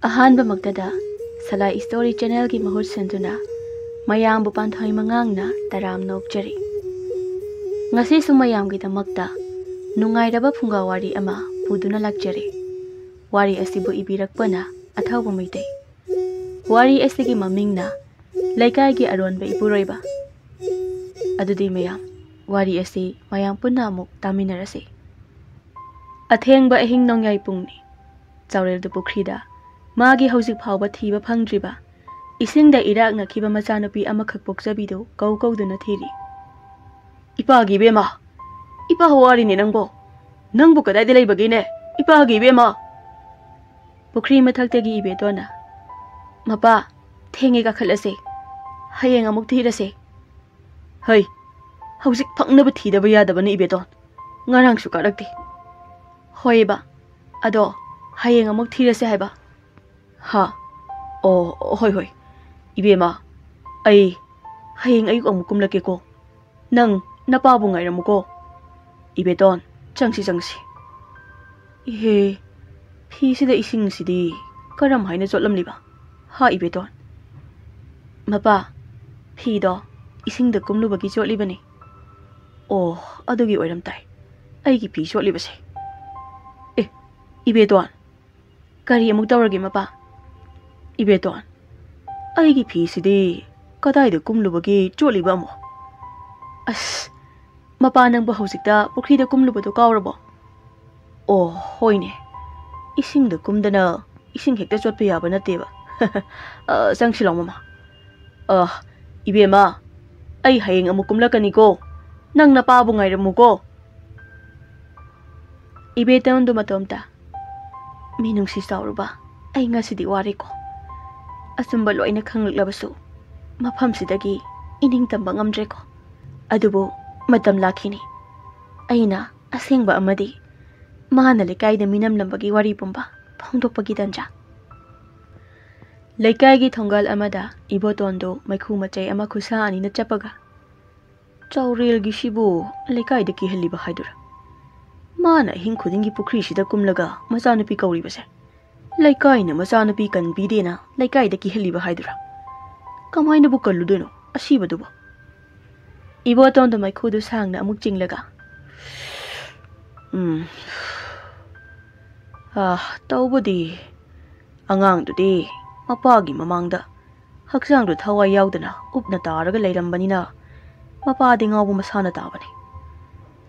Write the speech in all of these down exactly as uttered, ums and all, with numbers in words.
ꯑꯍꯥꯟꯕꯃꯛꯇꯗ ꯁꯂꯥꯏ story ꯆꯦꯅꯦꯜꯒꯤ ꯃꯍꯨꯠ ꯁꯤꯟꯗꯨꯅ ꯃꯌꯥꯝꯕꯨ ꯄꯥꯟꯊꯣꯏ ꯃꯉꯥꯡꯅ ꯇꯔꯥꯝꯅ ꯑꯣꯛꯆꯔꯤ꯫ ꯉꯁꯤꯁꯨ ꯃꯌꯥꯝꯒꯤꯗꯃꯛꯇ ꯅꯨꯡꯉꯥꯏꯔꯕ ꯐꯨꯡꯒꯥ ꯋꯥꯔꯤ ꯑꯃ ꯄꯨꯗꯨꯅ ꯂꯥꯛꯆꯔꯤ꯫ ꯋꯥꯔꯤ ꯑꯁꯤꯕꯨ ꯏꯕꯤꯔꯛꯄꯅ ꯑꯊꯧꯕ ꯃꯩꯇꯩ꯫ ꯋꯥꯔꯤ ꯑꯁꯤꯒꯤ ꯃꯃꯤꯡꯅ ꯂꯩꯀꯥꯏꯒꯤ ꯑꯔꯣꯟꯕ ꯏꯄꯨꯔꯣꯏꯕ꯫ ꯑꯗꯨꯗꯤ ꯃꯌꯥꯝ, ꯋꯥꯔꯤ ꯑꯁꯤ ꯃꯌꯥꯝ ꯄꯨꯟꯅ ꯑꯃꯨꯛ ꯇꯥꯃꯤꯟꯅꯔꯁꯤ꯫ ꯑꯊꯦꯡꯕ ꯑꯍꯤꯡ ꯅꯣꯡꯌꯥꯏ ꯄꯨꯡꯅꯤ꯫ ꯆꯥꯎꯔꯦꯜꯗꯨ ꯄꯨꯈ꯭ꯔꯤꯗ ꯃꯥꯒꯤ ꯍꯧꯖꯤꯛ ꯐꯥꯎꯕ ꯊꯤꯕ ꯐꯪꯗ꯭ꯔꯤꯕ ꯏꯁꯤꯡꯗ ꯏꯔꯥꯛꯅꯈꯤꯕ ꯃꯆꯥꯅꯨꯄꯤ ꯑꯃꯈꯛ ꯄꯣꯛꯆꯕꯤꯗꯨ ꯀꯧ ꯀꯧꯗꯨꯅ ꯊꯤꯔꯤ꯫ "ꯏꯄꯥꯒꯤ ꯏꯕꯦꯝꯃ! ꯏꯄꯥ ꯋꯥꯔꯤꯅꯦ ꯅꯪꯕꯣ! ꯅꯪꯕꯨ ꯀꯗꯥꯏꯗ ꯂꯩꯕꯒꯤꯅꯦ? ꯏꯄꯥꯒꯤ ꯏꯕꯦꯝꯃ!" ꯄꯨꯈ꯭ꯔꯤ ꯃꯊꯛꯇꯒꯤ ꯏꯕꯦꯇꯣꯟꯅ, "ꯃꯄꯥ, ꯊꯦꯡꯉꯦ, ꯀꯥꯈꯠꯂꯁꯦ꯫ ꯍꯌꯦꯡ ꯑꯃꯨꯛ ꯊꯤꯔꯁꯦ꯫" "ꯍꯩ, ꯍꯧꯖꯤꯛ ꯐꯪꯅꯕ ꯊꯤꯗꯕ ꯌꯥꯗꯕꯅꯤ ꯏꯕꯦꯇꯣꯟ꯫ ꯉꯔꯥꯡꯁꯨ ꯀꯥꯔꯛꯇꯦ꯫" "ꯍꯣꯏꯕ, ꯑꯗꯣ ꯍꯌꯦꯡ ꯑꯃꯨꯛ ꯊꯤꯔꯁꯦ ꯍꯥꯏꯕ꯫" "ꯍꯥ? ꯑꯣ, ꯍꯣꯏ, ꯍꯣꯏ꯫ ꯏꯕꯦꯝꯃ, ꯑꯩ ꯍꯌꯦꯡ ꯑꯌꯨꯛ ꯑꯃꯨꯛ ꯀꯨꯝꯂꯛꯀꯦꯀꯣ꯫ ꯅꯪ ꯅꯄꯥꯕꯨ ꯉꯥꯏꯔꯝꯃꯨꯀꯣ꯫" "ꯏꯕꯦꯇꯣꯟ, ꯆꯪꯁꯤ, ꯆꯪꯁꯤ꯫" "ꯏꯍꯦ, ꯐꯤꯁꯤꯗ ꯏꯁꯤꯡꯁꯤꯗꯤ ꯀꯔꯝ ꯍꯥꯏꯅ ꯆꯣꯠꯂꯝꯂꯤꯕ? ꯍꯥ, ꯏꯕꯦꯇꯣꯟ?" "ꯃꯄꯥ, ꯐꯤꯗꯣ ꯏꯁꯤꯡꯗ ꯀꯨꯝꯂꯨꯕꯒꯤ ꯆꯣꯠꯂꯤꯕꯅꯤ꯫" "ꯑꯣ, ꯑꯗꯨꯒꯤ ꯑꯣꯏꯔꯝ ꯇꯥꯏ ꯑꯩꯒꯤ ꯐꯤ ꯆꯣꯠꯂꯤꯕꯁꯦ꯫ ꯑꯦ, ꯏꯕꯦꯇꯣꯟ, ꯀꯔꯤ ꯑꯃꯨꯛ ꯇꯧꯔꯒꯦ, ꯃꯄꯥ?" "ꯏꯕꯦꯇꯣꯟ, ꯑꯩꯒꯤ ꯐꯤꯁꯤꯗꯤ ꯀꯗꯥꯏꯗ ꯀꯨꯝꯂꯨꯕꯒꯤ ꯆꯣꯠꯂꯤꯕ ꯑꯃꯨꯛ? ꯑꯁ, ꯃꯄꯥ, ꯅꯪꯕꯨ ꯍꯧꯖꯤꯛꯇ ꯄꯨꯈ꯭ꯔꯤꯗ ꯀꯨꯝꯂꯨꯕꯗꯣ ꯀꯥꯎꯔꯕꯣ?" "ꯑꯣ, ꯍꯣꯏꯅꯦ, ꯏꯁꯤꯡꯗ ꯀꯨꯝꯗꯅ ꯏꯁꯤꯡ ꯍꯦꯛꯇ ꯆꯣꯠꯄ ꯌꯥꯕ ꯅꯠꯇꯦꯕ꯫" "ꯑ, ꯆꯪꯁꯤꯜꯂꯣ, ꯃꯃꯥ꯫" "ꯑ, ꯏꯕꯦꯝꯃ, ꯑꯩ ꯍꯌꯦꯡ ꯑꯃꯨꯛ ꯀꯨꯝꯂꯛꯀꯅꯤꯀꯣ꯫ ꯅꯪ ꯅꯄꯥꯕꯨ ꯉꯥꯏꯔꯝꯃꯨꯀꯣ꯫" ꯏꯕꯦꯇꯣꯟꯗꯨ ꯃꯇꯣꯝꯇ, "ꯃꯤꯅꯨꯡꯁꯤ ꯆꯥꯎꯔꯕ, ꯑꯩ ꯉꯁꯤꯗꯤ ꯋꯥꯔꯦꯀꯣ꯫ ꯑꯆꯨꯝꯕ ꯂꯣꯏꯅ ꯈꯪꯂꯛꯂꯕꯁꯨ ꯃꯐꯝꯁꯤꯗꯒꯤ ꯏꯅꯤꯡ ꯇꯝꯕ ꯉꯝꯗ꯭ꯔꯦꯀꯣ꯫ ꯑꯗꯨꯕꯨ ꯃꯇꯝ ꯂꯥꯛꯈꯤꯅꯤ, ꯑꯩꯅ ꯑꯁꯦꯡꯕ ꯑꯃꯗꯤ ꯃꯥꯅ ꯂꯩꯀꯥꯏꯗ ꯃꯤꯅꯝꯂꯝꯕꯒꯤ ꯋꯥꯔꯤ ꯄꯨꯝꯕ ꯐꯣꯡꯗꯣꯛꯄꯒꯤ ꯇꯟꯖꯥ꯫" ꯂꯩꯀꯥꯏꯒꯤ ꯊꯣꯡꯒꯥꯜ ꯑꯃꯗ ꯏꯕꯣꯇꯣꯟꯗꯨ ꯃꯩꯈꯨ ꯃꯆꯩ ꯑꯃ ꯈꯨꯠꯁꯥ ꯑꯅꯤꯅ ꯆꯞꯄꯒ, "ꯆꯥꯎꯔꯦꯜꯒꯤꯁꯤꯕꯨ ꯂꯩꯀꯥꯏꯗ ꯀꯤꯍꯜꯂꯤꯕ ꯍꯥꯏꯗꯨꯔꯥ? ꯃꯥꯅ ꯑꯍꯤꯡ ꯈꯨꯗꯤꯡꯒꯤ ꯄꯨꯈ꯭ꯔꯤꯁꯤꯗ ꯀꯨꯝꯂꯒ ꯃꯆꯥꯅꯨꯄꯤ ꯀꯧꯔꯤꯕꯁꯦ? ꯂꯩꯀꯥꯏꯅ ꯃꯆꯥꯅꯨꯄꯤ ꯀꯟꯕꯤꯗꯦꯅ ꯂꯩꯀꯥꯏꯗ ꯀꯤꯍꯜꯂꯤꯕ ꯍꯥꯏꯗꯨꯔꯥ? ꯀꯃꯥꯏꯅꯕꯨ ꯀꯜꯂꯨꯗꯣꯏꯅꯣ ꯑꯁꯤꯕꯗꯨꯕꯨ? ꯏꯕꯣꯇꯣꯟꯗꯣ ꯃꯩꯈꯨꯗꯨ ꯁꯥꯡꯅ ꯑꯃꯨꯛ ꯆꯤꯡꯂꯒ, "ꯎꯝ, ꯑꯥ, ꯇꯧꯕꯗꯤ ꯑꯉꯥꯡꯗꯨꯗꯤ ꯃꯄꯥꯒꯤ ꯃꯃꯥꯡꯗ ꯍꯛꯆꯥꯡꯗꯨ ꯊꯋꯥꯏ ꯌꯥꯎꯗꯅ ꯎꯞꯅ ꯇꯥꯔꯒ ꯂꯩꯔꯝꯕꯅꯤꯅ ꯃꯄꯥꯗꯤ ꯉꯥꯎꯕ ꯃꯁꯥꯅ ꯇꯥꯕꯅꯤ꯫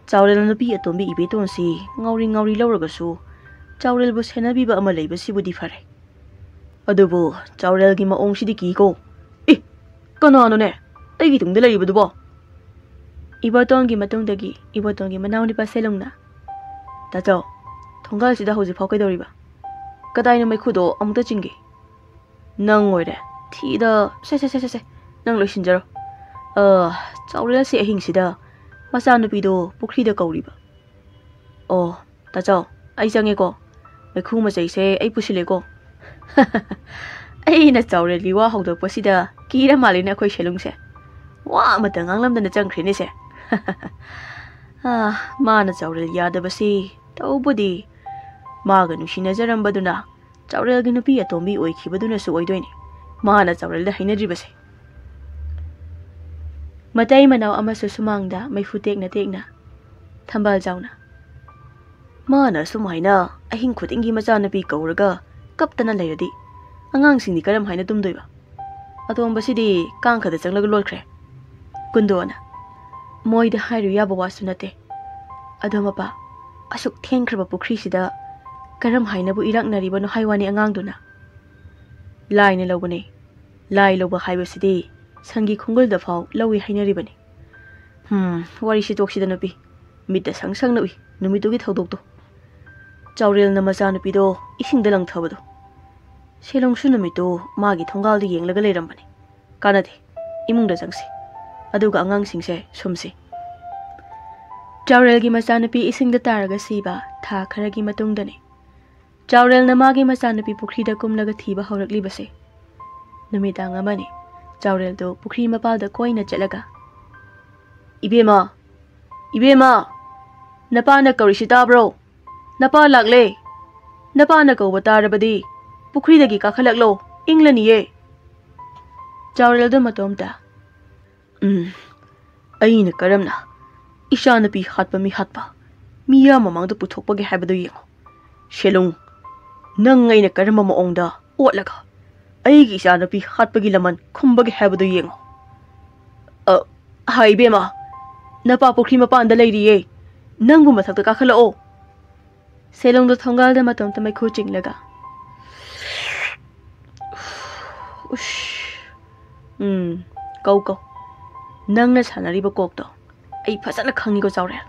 ꯆꯥꯎꯔꯦꯜ ꯅꯨꯄꯤ ꯑꯇꯣꯝꯕꯤ ꯏꯕꯦꯇꯣꯟꯁꯤ ꯉꯥꯎꯔꯤ ꯉꯥꯎꯔꯤ ꯂꯧꯔꯒꯁꯨ ꯆꯥꯎꯔꯦꯜꯕꯨ ꯁꯦꯟꯅꯕꯤꯕ ꯑꯃ ꯂꯩꯕꯁꯤꯕꯨꯗꯤ ꯐꯔꯦ꯫ ꯑꯗꯨꯕꯨ ꯆꯥꯎꯔꯦꯜꯒꯤ ꯃꯑꯣꯡꯁꯤꯗꯤ ꯀꯤꯀꯣ꯫ ꯑꯦ, ꯀꯅꯥꯅꯣꯅꯦ ꯑꯩꯒꯤ ꯇꯨꯡꯗ ꯂꯩꯔꯤꯕꯗꯨꯕꯣ?" ꯏꯕꯣꯇꯣꯟꯒꯤ ꯃꯇꯨꯡꯗꯒꯤ ꯏꯕꯣꯇꯣꯟꯒꯤ ꯃꯅꯥꯎꯅꯨꯄꯥ ꯁꯦꯂꯨꯡꯅ, "ꯇꯥꯆꯧ, ꯊꯣꯡꯒꯥꯜꯁꯤꯗ ꯍꯧꯖꯤꯛꯐꯥꯎ ꯀꯩꯗꯧꯔꯤꯕ? ꯀꯗꯥꯏꯅꯣ ꯃꯩꯈꯨꯗꯣ ꯑꯃꯨꯛꯇ ꯆꯤꯡꯒꯦ?" "ꯅꯪ ꯑꯣꯏꯔꯦ꯫ ꯊꯤꯗ, ꯁꯦ, ꯁꯦ, ꯁꯦ, ꯁꯦ, ꯁꯦ, ꯅꯪ ꯂꯣꯏꯁꯤꯟꯖꯔꯣ꯫ ꯑ, ꯆꯥꯎꯔꯦꯜꯁꯦ ꯑꯍꯤꯡꯁꯤꯗ ꯃꯆꯥꯅꯨꯄꯤꯗꯣ ꯄꯨꯈ꯭ꯔꯤꯗ ꯀꯧꯔꯤꯕ꯫ ꯑꯣ, ꯇꯥꯆꯧ, ꯑꯩ ꯆꯪꯉꯦꯀꯣ꯫ ꯃꯩꯈꯨ ꯃꯆꯩꯁꯦ ꯑꯩ ꯄꯨꯁꯤꯜꯂꯦꯀꯣ꯫" ꯑꯩꯅ ꯆꯥꯎꯔꯦꯜꯒꯤ ꯋꯥ ꯍꯧꯗꯣꯛꯄꯁꯤꯗ ꯀꯤꯔ ꯃꯥꯜꯂꯦꯅꯦ ꯑꯩꯈꯣꯏ ꯁꯦꯂꯨꯡꯁꯦ꯫ ꯋꯥ ꯑꯃꯇ ꯉꯥꯡꯂꯝꯗꯅ ꯆꯪꯈ꯭ꯔꯦꯅꯦꯁꯦ꯫ ꯑꯥ, ꯃꯥꯅ ꯆꯥꯎꯔꯦꯜ ꯌꯥꯗꯕꯁꯤ ꯇꯧꯕꯗꯤ ꯃꯥꯒ ꯅꯨꯡꯁꯤꯅꯖꯔꯝꯕꯗꯨꯅ ꯆꯥꯎꯔꯦꯜꯒꯤ ꯅꯨꯄꯤ ꯑꯇꯣꯝꯕꯤ ꯑꯣꯏꯈꯤꯕꯗꯨꯅꯁꯨ ꯑꯣꯏꯗꯣꯏꯅꯤ꯫ ꯃꯥꯅ ꯆꯥꯎꯔꯦꯜꯗ ꯍꯩꯅꯗ꯭ꯔꯤꯕꯁꯦ꯫ ꯃꯇꯩ ꯃꯅꯥꯎ ꯑꯃꯁꯨ ꯁꯨꯃꯥꯡꯗ ꯃꯩꯐꯨ ꯇꯦꯛꯅ ꯇꯦꯛꯅ, ꯊꯝꯕꯥꯜ ꯆꯥꯎꯅ, "ꯃꯥꯅ ꯑꯁꯨꯃꯥꯏꯅ ꯑꯍꯤꯡ ꯈꯨꯗꯤꯡꯒꯤ ꯃꯆꯥꯅꯨꯄꯤ ꯀꯧꯔꯒ ꯀꯞꯇꯅ ꯂꯩꯔꯗꯤ ꯑꯉꯥꯡꯁꯤꯡꯗꯤ ꯀꯔꯝ ꯍꯥꯏꯅ ꯇꯨꯝꯗꯣꯏꯕ? ꯑꯇꯣꯝꯕꯁꯤꯗꯤ ꯀꯥꯡꯈꯗ ꯆꯪꯂꯒ ꯂꯣꯠꯈ꯭ꯔꯦ꯫" ꯀꯨꯟꯗꯣꯅ, "ꯃꯣꯏꯗ ꯍꯥꯏꯔꯨ ꯌꯥꯕ ꯋꯥꯁꯨ ꯅꯠꯇꯦ꯫ ꯑꯗꯣ ꯃꯄꯥ, ꯑꯁꯨꯛ ꯊꯦꯡꯈ꯭ꯔꯕ ꯄꯨꯈ꯭ꯔꯤꯁꯤꯗ ꯀꯔꯝ ꯍꯥꯏꯅꯕꯨ ꯏꯔꯥꯛꯅꯔꯤꯕꯅꯣ ꯍꯥꯏ ꯋꯥꯅꯤ ꯑꯉꯥꯡꯗꯨꯅ?" "ꯂꯥꯏꯅ ꯂꯧꯕꯅꯦ꯫ ꯂꯥꯏ ꯂꯧꯕ ꯍꯥꯏꯕꯁꯤꯗꯤ ꯁꯟꯒꯤ ꯈꯣꯡꯒꯨꯜꯗ ꯐꯥꯎ ꯂꯧꯏ ꯍꯥꯏꯅꯔꯤꯕꯅꯤ꯫" "ꯍꯝ, ꯋꯥꯔꯤꯁꯤ ꯇꯣꯛꯁꯤꯗ ꯅꯨꯄꯤ꯫ ꯃꯤꯠꯇ ꯁꯪ ꯁꯪꯅ ꯎꯏ ꯅꯨꯃꯤꯠꯇꯨꯒꯤ ꯊꯧꯗꯣꯛꯇꯣ꯫ ꯆꯥꯎꯔꯦꯜꯅ ꯃꯆꯥꯅꯨꯄꯤꯗꯣ ꯏꯁꯤꯡꯗ ꯂꯪꯊꯕꯗꯣ꯫ ꯁꯦꯂꯣꯡꯁꯨ ꯅꯨꯃꯤꯠꯇꯨ ꯃꯥꯒꯤ ꯊꯣꯡꯒꯥꯜꯗ ꯌꯦꯡꯂꯒ ꯂꯩꯔꯝꯕꯅꯤ꯫ ꯀꯥꯟꯅꯗꯦ꯫ ꯏꯃꯨꯡꯗ ꯆꯪꯁꯤ꯫ ꯑꯗꯨꯒ ꯑꯉꯥꯡꯁꯤꯡꯁꯦ ꯁꯨꯝꯁꯤ꯫" ꯆꯥꯎꯔꯦꯜꯒꯤ ꯃꯆꯥꯅꯨꯄꯤ ꯏꯁꯤꯡꯗ ꯇꯥꯔꯒ ꯁꯤꯕ ꯊꯥ ꯈꯔꯒꯤ ꯃꯇꯨꯡꯗꯅꯤ꯫ ꯆꯥꯎꯔꯦꯜꯅ ꯃꯥꯒꯤ ꯃꯆꯥꯅꯨꯄꯤ ꯄꯨꯈ꯭ꯔꯤꯗ ꯀꯨꯝꯂꯒ ꯊꯤꯕ ꯍꯧꯔꯛꯂꯤꯕꯁꯦ꯫ ꯅꯨꯃꯤꯗꯥꯡ ꯑꯃꯅꯤ꯫ ꯆꯥꯎꯔꯦꯜꯗꯨ ꯄꯨꯈ꯭ꯔꯤ ꯃꯄꯥꯜꯗ ꯀꯣꯏꯅ ꯆꯠꯂꯒ, "ꯏꯕꯦꯝꯃ, ꯏꯕꯦꯝꯃ, ꯅꯄꯥꯅ ꯀꯧꯔꯤꯁꯤ ꯇꯥꯕ꯭ꯔꯣ? ꯅꯄꯥ ꯂꯥꯛꯂꯦ!" "ꯅꯄꯥꯅ ꯀꯧꯕ ꯇꯥꯔꯕꯗꯤ ꯄꯨꯈ꯭ꯔꯤꯗꯒꯤ ꯀꯥꯈꯠꯂꯛꯂꯣ, ꯏꯪꯂꯅꯤꯌꯦ꯫" ꯆꯥꯎꯔꯦꯜꯗꯣ ꯃꯇꯣꯝꯇ, "ꯎꯝ, ꯑꯩꯅ ꯀꯔꯝꯅ ꯏꯆꯥꯅꯨꯄꯤ ꯍꯥꯠꯄ ꯃꯤ ꯍꯥꯠꯄ ꯃꯤꯌꯥꯝ ꯃꯃꯥꯡꯗ ꯄꯨꯊꯣꯛꯄꯒꯦ ꯍꯥꯏꯕꯗꯨ ꯌꯦꯡꯉꯨ꯫ ꯁꯦꯂꯨꯡ, ꯅꯪ ꯑꯩꯅ ꯀꯔꯝꯕ ꯃꯑꯣꯡꯗ ꯑꯣꯠꯂꯒ ꯑꯩꯒꯤ ꯏꯆꯥꯅꯨꯄꯤ ꯍꯥꯠꯄꯒꯤ ꯂꯃꯟ ꯈꯨꯝꯕꯒꯦ ꯍꯥꯏꯕꯗꯨ ꯌꯦꯡꯉꯨ꯫" "ꯑ, ꯍꯥꯏ ꯏꯕꯦꯝꯃ, ꯅꯄꯥ ꯄꯨꯈ꯭ꯔꯤ ꯃꯄꯥꯟꯗ ꯂꯩꯔꯤꯌꯦ, ꯅꯪꯕꯨ ꯃꯊꯛꯇ ꯀꯥꯈꯠꯂꯛꯑꯣ꯫" ꯁꯦꯂꯨꯡꯗꯣ ꯊꯣꯡꯒꯥꯜꯗ ꯃꯇꯣꯝꯇ ꯃꯩꯈꯨ ꯆꯤꯡꯂꯒ, "ꯎꯁ, ꯎꯝ, ꯀꯧ ꯀꯧ, ꯅꯪꯅ ꯁꯥꯟꯅꯔꯤꯕ ꯀꯣꯛꯇꯣ ꯑꯩ ꯐꯖꯅ ꯈꯪꯉꯤꯀꯣ ꯆꯥꯎꯔꯦꯜ꯫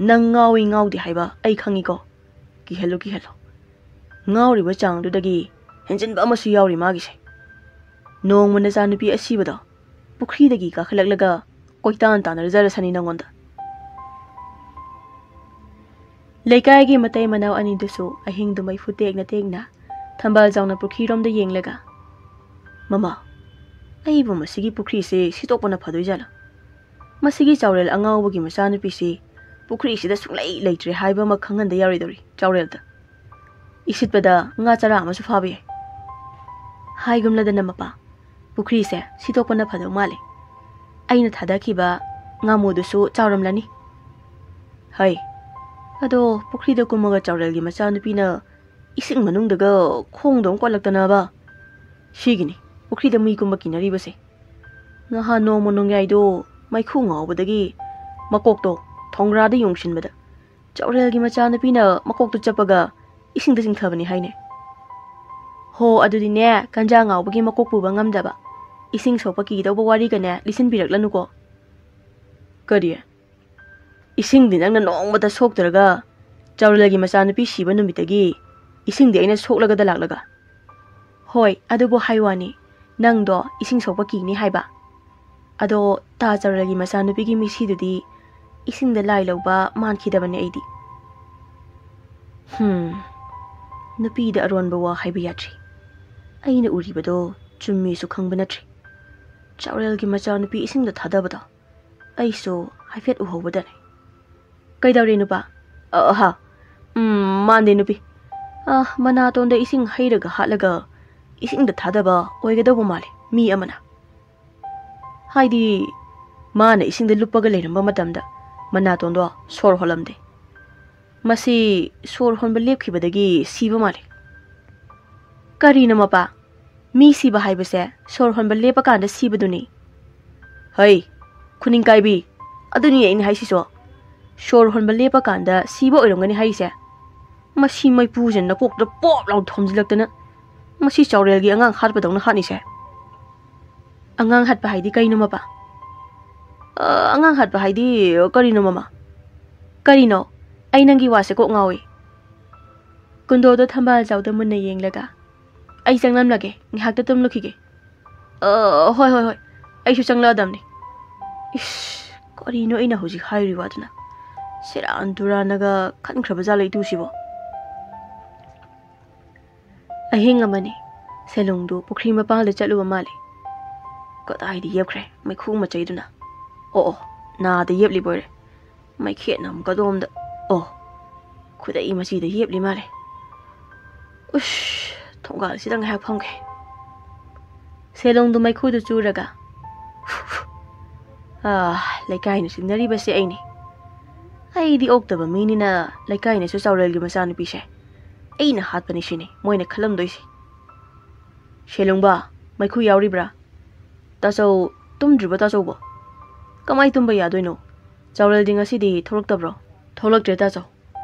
ꯅꯪ ꯉꯥꯎꯏ ꯉꯥꯎꯗꯦ ꯍꯥꯏꯕ ꯑꯩ ꯈꯪꯉꯤꯀꯣ꯫ ꯀꯤꯍꯜꯂꯨ ꯀꯤꯍꯜꯂꯨ, ꯉꯥꯎꯔꯤꯕ ꯆꯥꯡꯗꯨꯗꯒꯤ ꯍꯦꯟꯖꯤꯟꯕ ꯑꯃꯁꯨ ꯌꯥꯎꯔꯤ ꯃꯥꯒꯤꯁꯦ꯫ ꯅꯣꯡꯃ ꯅꯆꯥꯅꯨꯄꯤ ꯑꯁꯤꯕꯗꯣ ꯄꯨꯈ꯭ꯔꯤꯗꯒꯤ ꯀꯥꯈꯠꯂꯛꯂꯒ ꯀꯣꯏꯇꯥꯟ ꯇꯥꯟꯅꯔꯖꯔꯁꯅꯤ ꯅꯪꯉꯣꯟꯗ꯫" ꯂꯩꯀꯥꯏꯒꯤ ꯃꯇꯩ ꯃꯅꯥꯎ ꯑꯅꯤꯗꯨꯁꯨ ꯑꯍꯤꯡꯗꯨ ꯃꯩꯐꯨ ꯇꯦꯛꯅ ꯇꯦꯛꯅ ꯊꯝꯕꯥꯜ ꯆꯥꯎꯅ ꯄꯨꯈ꯭ꯔꯤꯔꯣꯝꯗ ꯌꯦꯡꯂꯒ, "ꯃꯃꯥ, ꯑꯩꯕꯨ ꯃꯁꯤꯒꯤ ꯄꯨꯈ꯭ꯔꯤꯁꯦ ꯁꯤꯠꯇꯣꯛꯄꯅ ꯐꯗꯣꯏꯖꯥꯠꯂꯥ? ꯃꯁꯤꯒꯤ ꯆꯥꯎꯔꯦꯜ ꯑꯉꯥꯎꯕꯒꯤ ꯃꯆꯥꯅꯨꯄꯤꯁꯤ ꯄꯨꯈ꯭ꯔꯤꯁꯤꯗ ꯁꯨꯡꯂꯩ ꯂꯩꯇ꯭ꯔꯦ ꯍꯥꯏꯕ ꯑꯃ ꯈꯪꯍꯟꯗ ꯌꯥꯔꯣꯏꯗꯧꯔꯤ ꯆꯥꯎꯔꯦꯜꯗ꯫ ꯏꯁꯤꯠꯄꯗ ꯉꯥ ꯆꯔꯥ ꯑꯃꯁꯨ ꯐꯥꯕ ꯌꯥꯏ꯫" ꯍꯥꯏꯒꯨꯝꯂꯗꯅ ꯃꯄꯥ, "ꯄꯨꯈ꯭ꯔꯤꯁꯦ ꯁꯤꯠꯇꯣꯛꯄꯅ ꯐꯗꯧ ꯃꯥꯜꯂꯦ꯫ ꯑꯩꯅ ꯊꯥꯗꯈꯤꯕ ꯉꯥꯃꯨꯗꯨꯁꯨ ꯆꯥꯎꯔꯝꯂꯅꯤ꯫" "ꯍꯩ, ꯑꯗꯣ ꯄꯨꯈ꯭ꯔꯤꯗ ꯀꯨꯝꯃꯒ ꯆꯥꯎꯔꯦꯜꯒꯤ ꯃꯆꯥꯅꯨꯄꯤꯅ ꯏꯁꯤꯡ ꯃꯅꯨꯡꯗꯒ ꯈꯣꯡꯗꯣ ꯑꯃꯨꯛ ꯀꯣꯠꯂꯛꯇꯅꯕ꯫ ꯁꯤꯒꯤꯅꯤ ꯄꯨꯈ꯭ꯔꯤꯗ ꯃꯤ ꯀꯨꯝꯕ ꯀꯤꯅꯔꯤꯕꯁꯦ꯫ ꯅꯍꯥꯟ ꯅꯣꯡꯃ ꯅꯣꯡꯌꯥꯏꯗꯣ ꯃꯩꯈꯨ ꯉꯥꯎꯕꯗꯒꯤ ꯃꯀꯣꯛꯇꯣ ꯊꯣꯡꯒ꯭ꯔꯥꯗ ꯌꯣꯡꯁꯤꯟꯕꯗ ꯆꯥꯎꯔꯦꯜꯒꯤ ꯃꯆꯥꯅꯨꯄꯤꯅ ꯃꯀꯣꯛꯇꯨ ꯆꯞꯄꯒ ꯏꯁꯤꯡꯗ ꯆꯤꯡꯊꯕꯅꯤ ꯍꯥꯏꯅꯦ꯫" "ꯍꯣ, ꯑꯗꯨꯗꯤꯅꯦ, ꯀꯟꯖꯥ ꯉꯥꯎꯕꯒꯤ ꯃꯀꯣꯛ ꯄꯨꯕ ꯉꯝꯗꯕ, ꯏꯁꯤꯡ ꯁꯣꯛꯄ ꯀꯤꯗꯧꯕ ꯋꯥꯔꯤꯒꯅꯦ ꯂꯤꯁꯤꯟꯕꯤꯔꯛꯂꯅꯨꯀꯣ꯫" "ꯀꯔꯤ? ꯏꯁꯤꯡꯗꯤ ꯅꯪꯅ ꯅꯣꯡꯃꯇ ꯁꯣꯛꯇ꯭ꯔꯒ ꯆꯥꯎꯔꯦꯜꯒꯤ ꯃꯆꯥꯅꯨꯄꯤ ꯁꯤꯕ ꯅꯨꯃꯤꯠꯇꯒꯤ ꯏꯁꯤꯡꯗꯤ ꯑꯩꯅ ꯁꯣꯛꯂꯒꯗ ꯂꯥꯛꯂꯒ?" "ꯍꯣꯏ, ꯑꯗꯨꯕꯨ ꯍꯥꯏ ꯋꯥꯅꯤ, ꯅꯪꯗꯣ ꯏꯁꯤꯡ ꯁꯣꯛꯄ ꯀꯤꯅꯤ ꯍꯥꯏꯕ꯫ ꯑꯗꯣ ꯇꯥ ꯆꯥꯎꯔꯦꯜꯒꯤ ꯃꯆꯥꯅꯨꯄꯤꯒꯤ ꯃꯤꯠꯁꯤꯗꯨꯗꯤ ꯏꯁꯤꯡꯗ ꯂꯥꯏ ꯂꯧꯕ ꯃꯥꯟꯈꯤꯗꯕꯅꯦ ꯑꯩꯗꯤ꯫" ꯍꯝ, ꯅꯨꯄꯤꯗ ꯑꯔꯣꯟꯕ ꯋꯥ ꯍꯥꯏꯕ ꯌꯥꯗ꯭ꯔꯤ꯫ ꯑꯩꯅ ꯎꯔꯤꯕꯗꯣ ꯆꯨꯝꯃꯤꯁꯨ ꯈꯪꯕ ꯅꯠꯇ꯭ꯔꯤ꯫ ꯆꯥꯎꯔꯦꯜꯒꯤ ꯃꯆꯥꯅꯨꯄꯤ ꯏꯁꯤꯡꯗ ꯊꯥꯗꯕꯗꯣ ꯑꯩꯁꯨ ꯍꯥꯏꯐꯦꯠ ꯎꯍꯧꯕꯗꯅꯤ꯫ "ꯀꯩꯗꯧꯔꯦ ꯅꯨꯄꯥ?" "ꯑ, ꯑꯍꯥ, ꯎꯝ, ꯃꯥꯟꯗꯦ ꯅꯨꯄꯤ꯫ ꯑ, ꯃꯅꯥꯇꯣꯟꯗ ꯏꯁꯤꯡ ꯍꯩꯔꯒ ꯍꯥꯠꯂꯒ ꯏꯁꯤꯡꯗ ꯊꯥꯗꯕ ꯑꯣꯏꯒꯗꯧꯕ ꯃꯥꯜꯂꯦ ꯃꯤ ꯑꯃꯅ꯫ ꯍꯥꯏꯗꯤ, ꯃꯥꯅ ꯏꯁꯤꯡꯗ ꯂꯨꯞꯄꯒ ꯂꯩꯔꯝꯕ ꯃꯇꯝꯗ ꯃꯅꯥꯇꯣꯟꯗꯣ ꯁꯣꯔ ꯍꯣꯜꯂꯝꯗꯦ꯫ ꯃꯁꯤ ꯁꯣꯔ ꯍꯣꯟꯕ ꯂꯦꯞꯈꯤꯕꯗꯒꯤ ꯁꯤꯕ ꯃꯥꯜꯂꯦ꯫ ꯀꯔꯤꯅꯣ ꯃꯄꯥ? ꯃꯤ ꯁꯤꯕ ꯍꯥꯏꯕꯁꯦ ꯁꯣꯔ ꯍꯣꯟꯕ ꯂꯦꯞꯄꯀꯥꯟꯗ ꯁꯤꯕꯗꯨꯅꯤ꯫ ꯍꯩ, ꯈꯨꯅꯤꯡ ꯀꯥꯏꯕꯤ, ꯑꯗꯨꯅꯤ ꯑꯩꯅ ꯍꯥꯏꯁꯤꯁꯨ꯫ ꯁꯣꯔ ꯍꯣꯟꯕ ꯂꯦꯞꯄꯀꯥꯟꯗ ꯁꯤꯕ ꯑꯣꯏꯔꯝꯒꯅꯤ ꯍꯥꯏꯔꯤꯁꯦ꯫ ꯃꯁꯤ ꯃꯩꯄꯨꯁꯤꯅ ꯅꯀꯣꯛꯇ ꯄꯣꯞ ꯂꯥꯎ ꯊꯣꯝꯖꯤꯜꯂꯛꯇꯅ꯫ ꯃꯁꯤ ꯆꯥꯎꯔꯦꯜꯒꯤ ꯑꯉꯥꯡ ꯍꯥꯠꯄꯗꯧꯅ ꯍꯥꯠꯅꯤꯁꯦ꯫ ꯑꯉꯥꯡ ꯍꯥꯠꯄ ꯍꯥꯏꯗꯤ ꯀꯩꯅꯣ ꯃꯄꯥ? ꯑ, ꯑꯉꯥꯡ ꯍꯥꯠꯄ ꯍꯥꯏꯗꯤ ꯀꯔꯤꯅꯣ ꯃꯃꯥ? ꯀꯔꯤꯅꯣ? ꯑꯩ ꯅꯪꯒꯤ ꯋꯥꯁꯦ ꯀꯣꯛ ꯉꯥꯎꯏ꯫ ꯀꯨꯟꯗꯣꯗꯣ ꯊꯝꯕꯥꯜ ꯆꯥꯎꯗ ꯃꯨꯟꯅ ꯌꯦꯡꯂꯒ, "ꯑꯩ ꯆꯪꯂꯝꯂꯒꯦ, ꯉꯥꯏꯍꯥꯛꯇ ꯇꯨꯝꯂꯨꯈꯤꯒꯦ"꯫ "ꯑ, ꯍꯣꯏ, ꯍꯣꯏ, ꯍꯣꯏ, ꯑꯩꯁꯨ ꯆꯪꯂꯛꯑꯗꯝꯅꯤ"꯫ ꯏꯁ, ꯀꯔꯤꯅꯣ ꯑꯩꯅ ꯍꯧꯖꯤꯛ ꯍꯥꯏꯔꯤꯕ ꯑꯗꯨꯅ? ꯁꯦꯔꯥꯟ ꯇꯨꯔꯥꯟꯅꯒ ꯈꯟꯈ꯭ꯔꯕ ꯖꯥꯠꯂ ꯏꯇꯨꯁꯤꯕꯣ? ꯑꯍꯤꯡ ꯑꯃꯅꯤ꯫ ꯁꯦꯂꯨꯡꯗꯨ ꯄꯨꯈ꯭ꯔꯤ ꯃꯄꯥꯜꯗ ꯆꯠꯂꯨꯕ ꯃꯥꯜꯂꯤ꯫ ꯀꯗꯥꯏꯗ ꯌꯦꯞꯈ꯭ꯔꯦ ꯃꯩꯈꯨ ꯃꯆꯩꯗꯨꯅ? ꯑꯣ, ꯑꯣ, ꯅꯥꯗ ꯌꯦꯞꯂꯤꯕ ꯑꯣꯏꯔꯦ꯫ ꯃꯩꯈꯦꯠꯅ ꯑꯃꯨꯛ ꯀꯗꯣꯝꯗ? ꯑꯣ, ꯈꯨꯗꯩ ꯃꯆꯤꯗ ꯌꯦꯞꯂꯤ ꯃꯥꯜꯂꯦ꯫ ꯎꯁ, ꯊꯣꯡꯒꯥꯜꯁꯤꯗ ꯉꯥꯏꯍꯥꯛ ꯐꯝꯒꯦ꯫ ꯁꯦꯂꯣꯡꯗꯨ ꯃꯩꯈꯨꯗꯨ ꯆꯨꯔꯒ, "ꯑꯥ, ꯂꯩꯀꯥꯏꯅ ꯆꯤꯡꯅꯔꯤꯕꯁꯦ ꯑꯩꯅꯤ꯫ ꯑꯩꯗꯤ ꯑꯣꯛꯇꯕ ꯃꯤꯅꯤꯅ ꯂꯩꯀꯥꯏꯅꯁꯨ ꯆꯥꯎꯔꯦꯜꯒꯤ ꯃꯆꯥꯅꯨꯄꯤꯁꯦ ꯑꯩꯅ ꯍꯥꯠꯄꯅꯤ ꯁꯤꯅꯤ ꯃꯣꯏꯅ ꯈꯜꯂꯝꯗꯣꯏꯁꯦ꯫ ꯁꯦꯂꯨꯡꯕ, ꯃꯩꯈꯨ ꯌꯥꯎꯔꯤꯕ꯭ꯔꯥ? ꯇꯥꯆꯧ, ꯇꯨꯝꯗ꯭ꯔꯤꯕꯣ ꯇꯥꯆꯧꯕꯣ? ꯀꯃꯥꯏ ꯇꯨꯝꯕ ꯌꯥꯗꯣꯏꯅꯣ? ꯆꯥꯎꯔꯦꯜꯗꯤ ꯉꯁꯤꯗꯤ ꯊꯣꯛꯂꯛꯇꯕ꯭ꯔꯣ?" "ꯊꯣꯛꯂꯛꯇ꯭ꯔꯦ ꯇꯥꯆꯧ꯫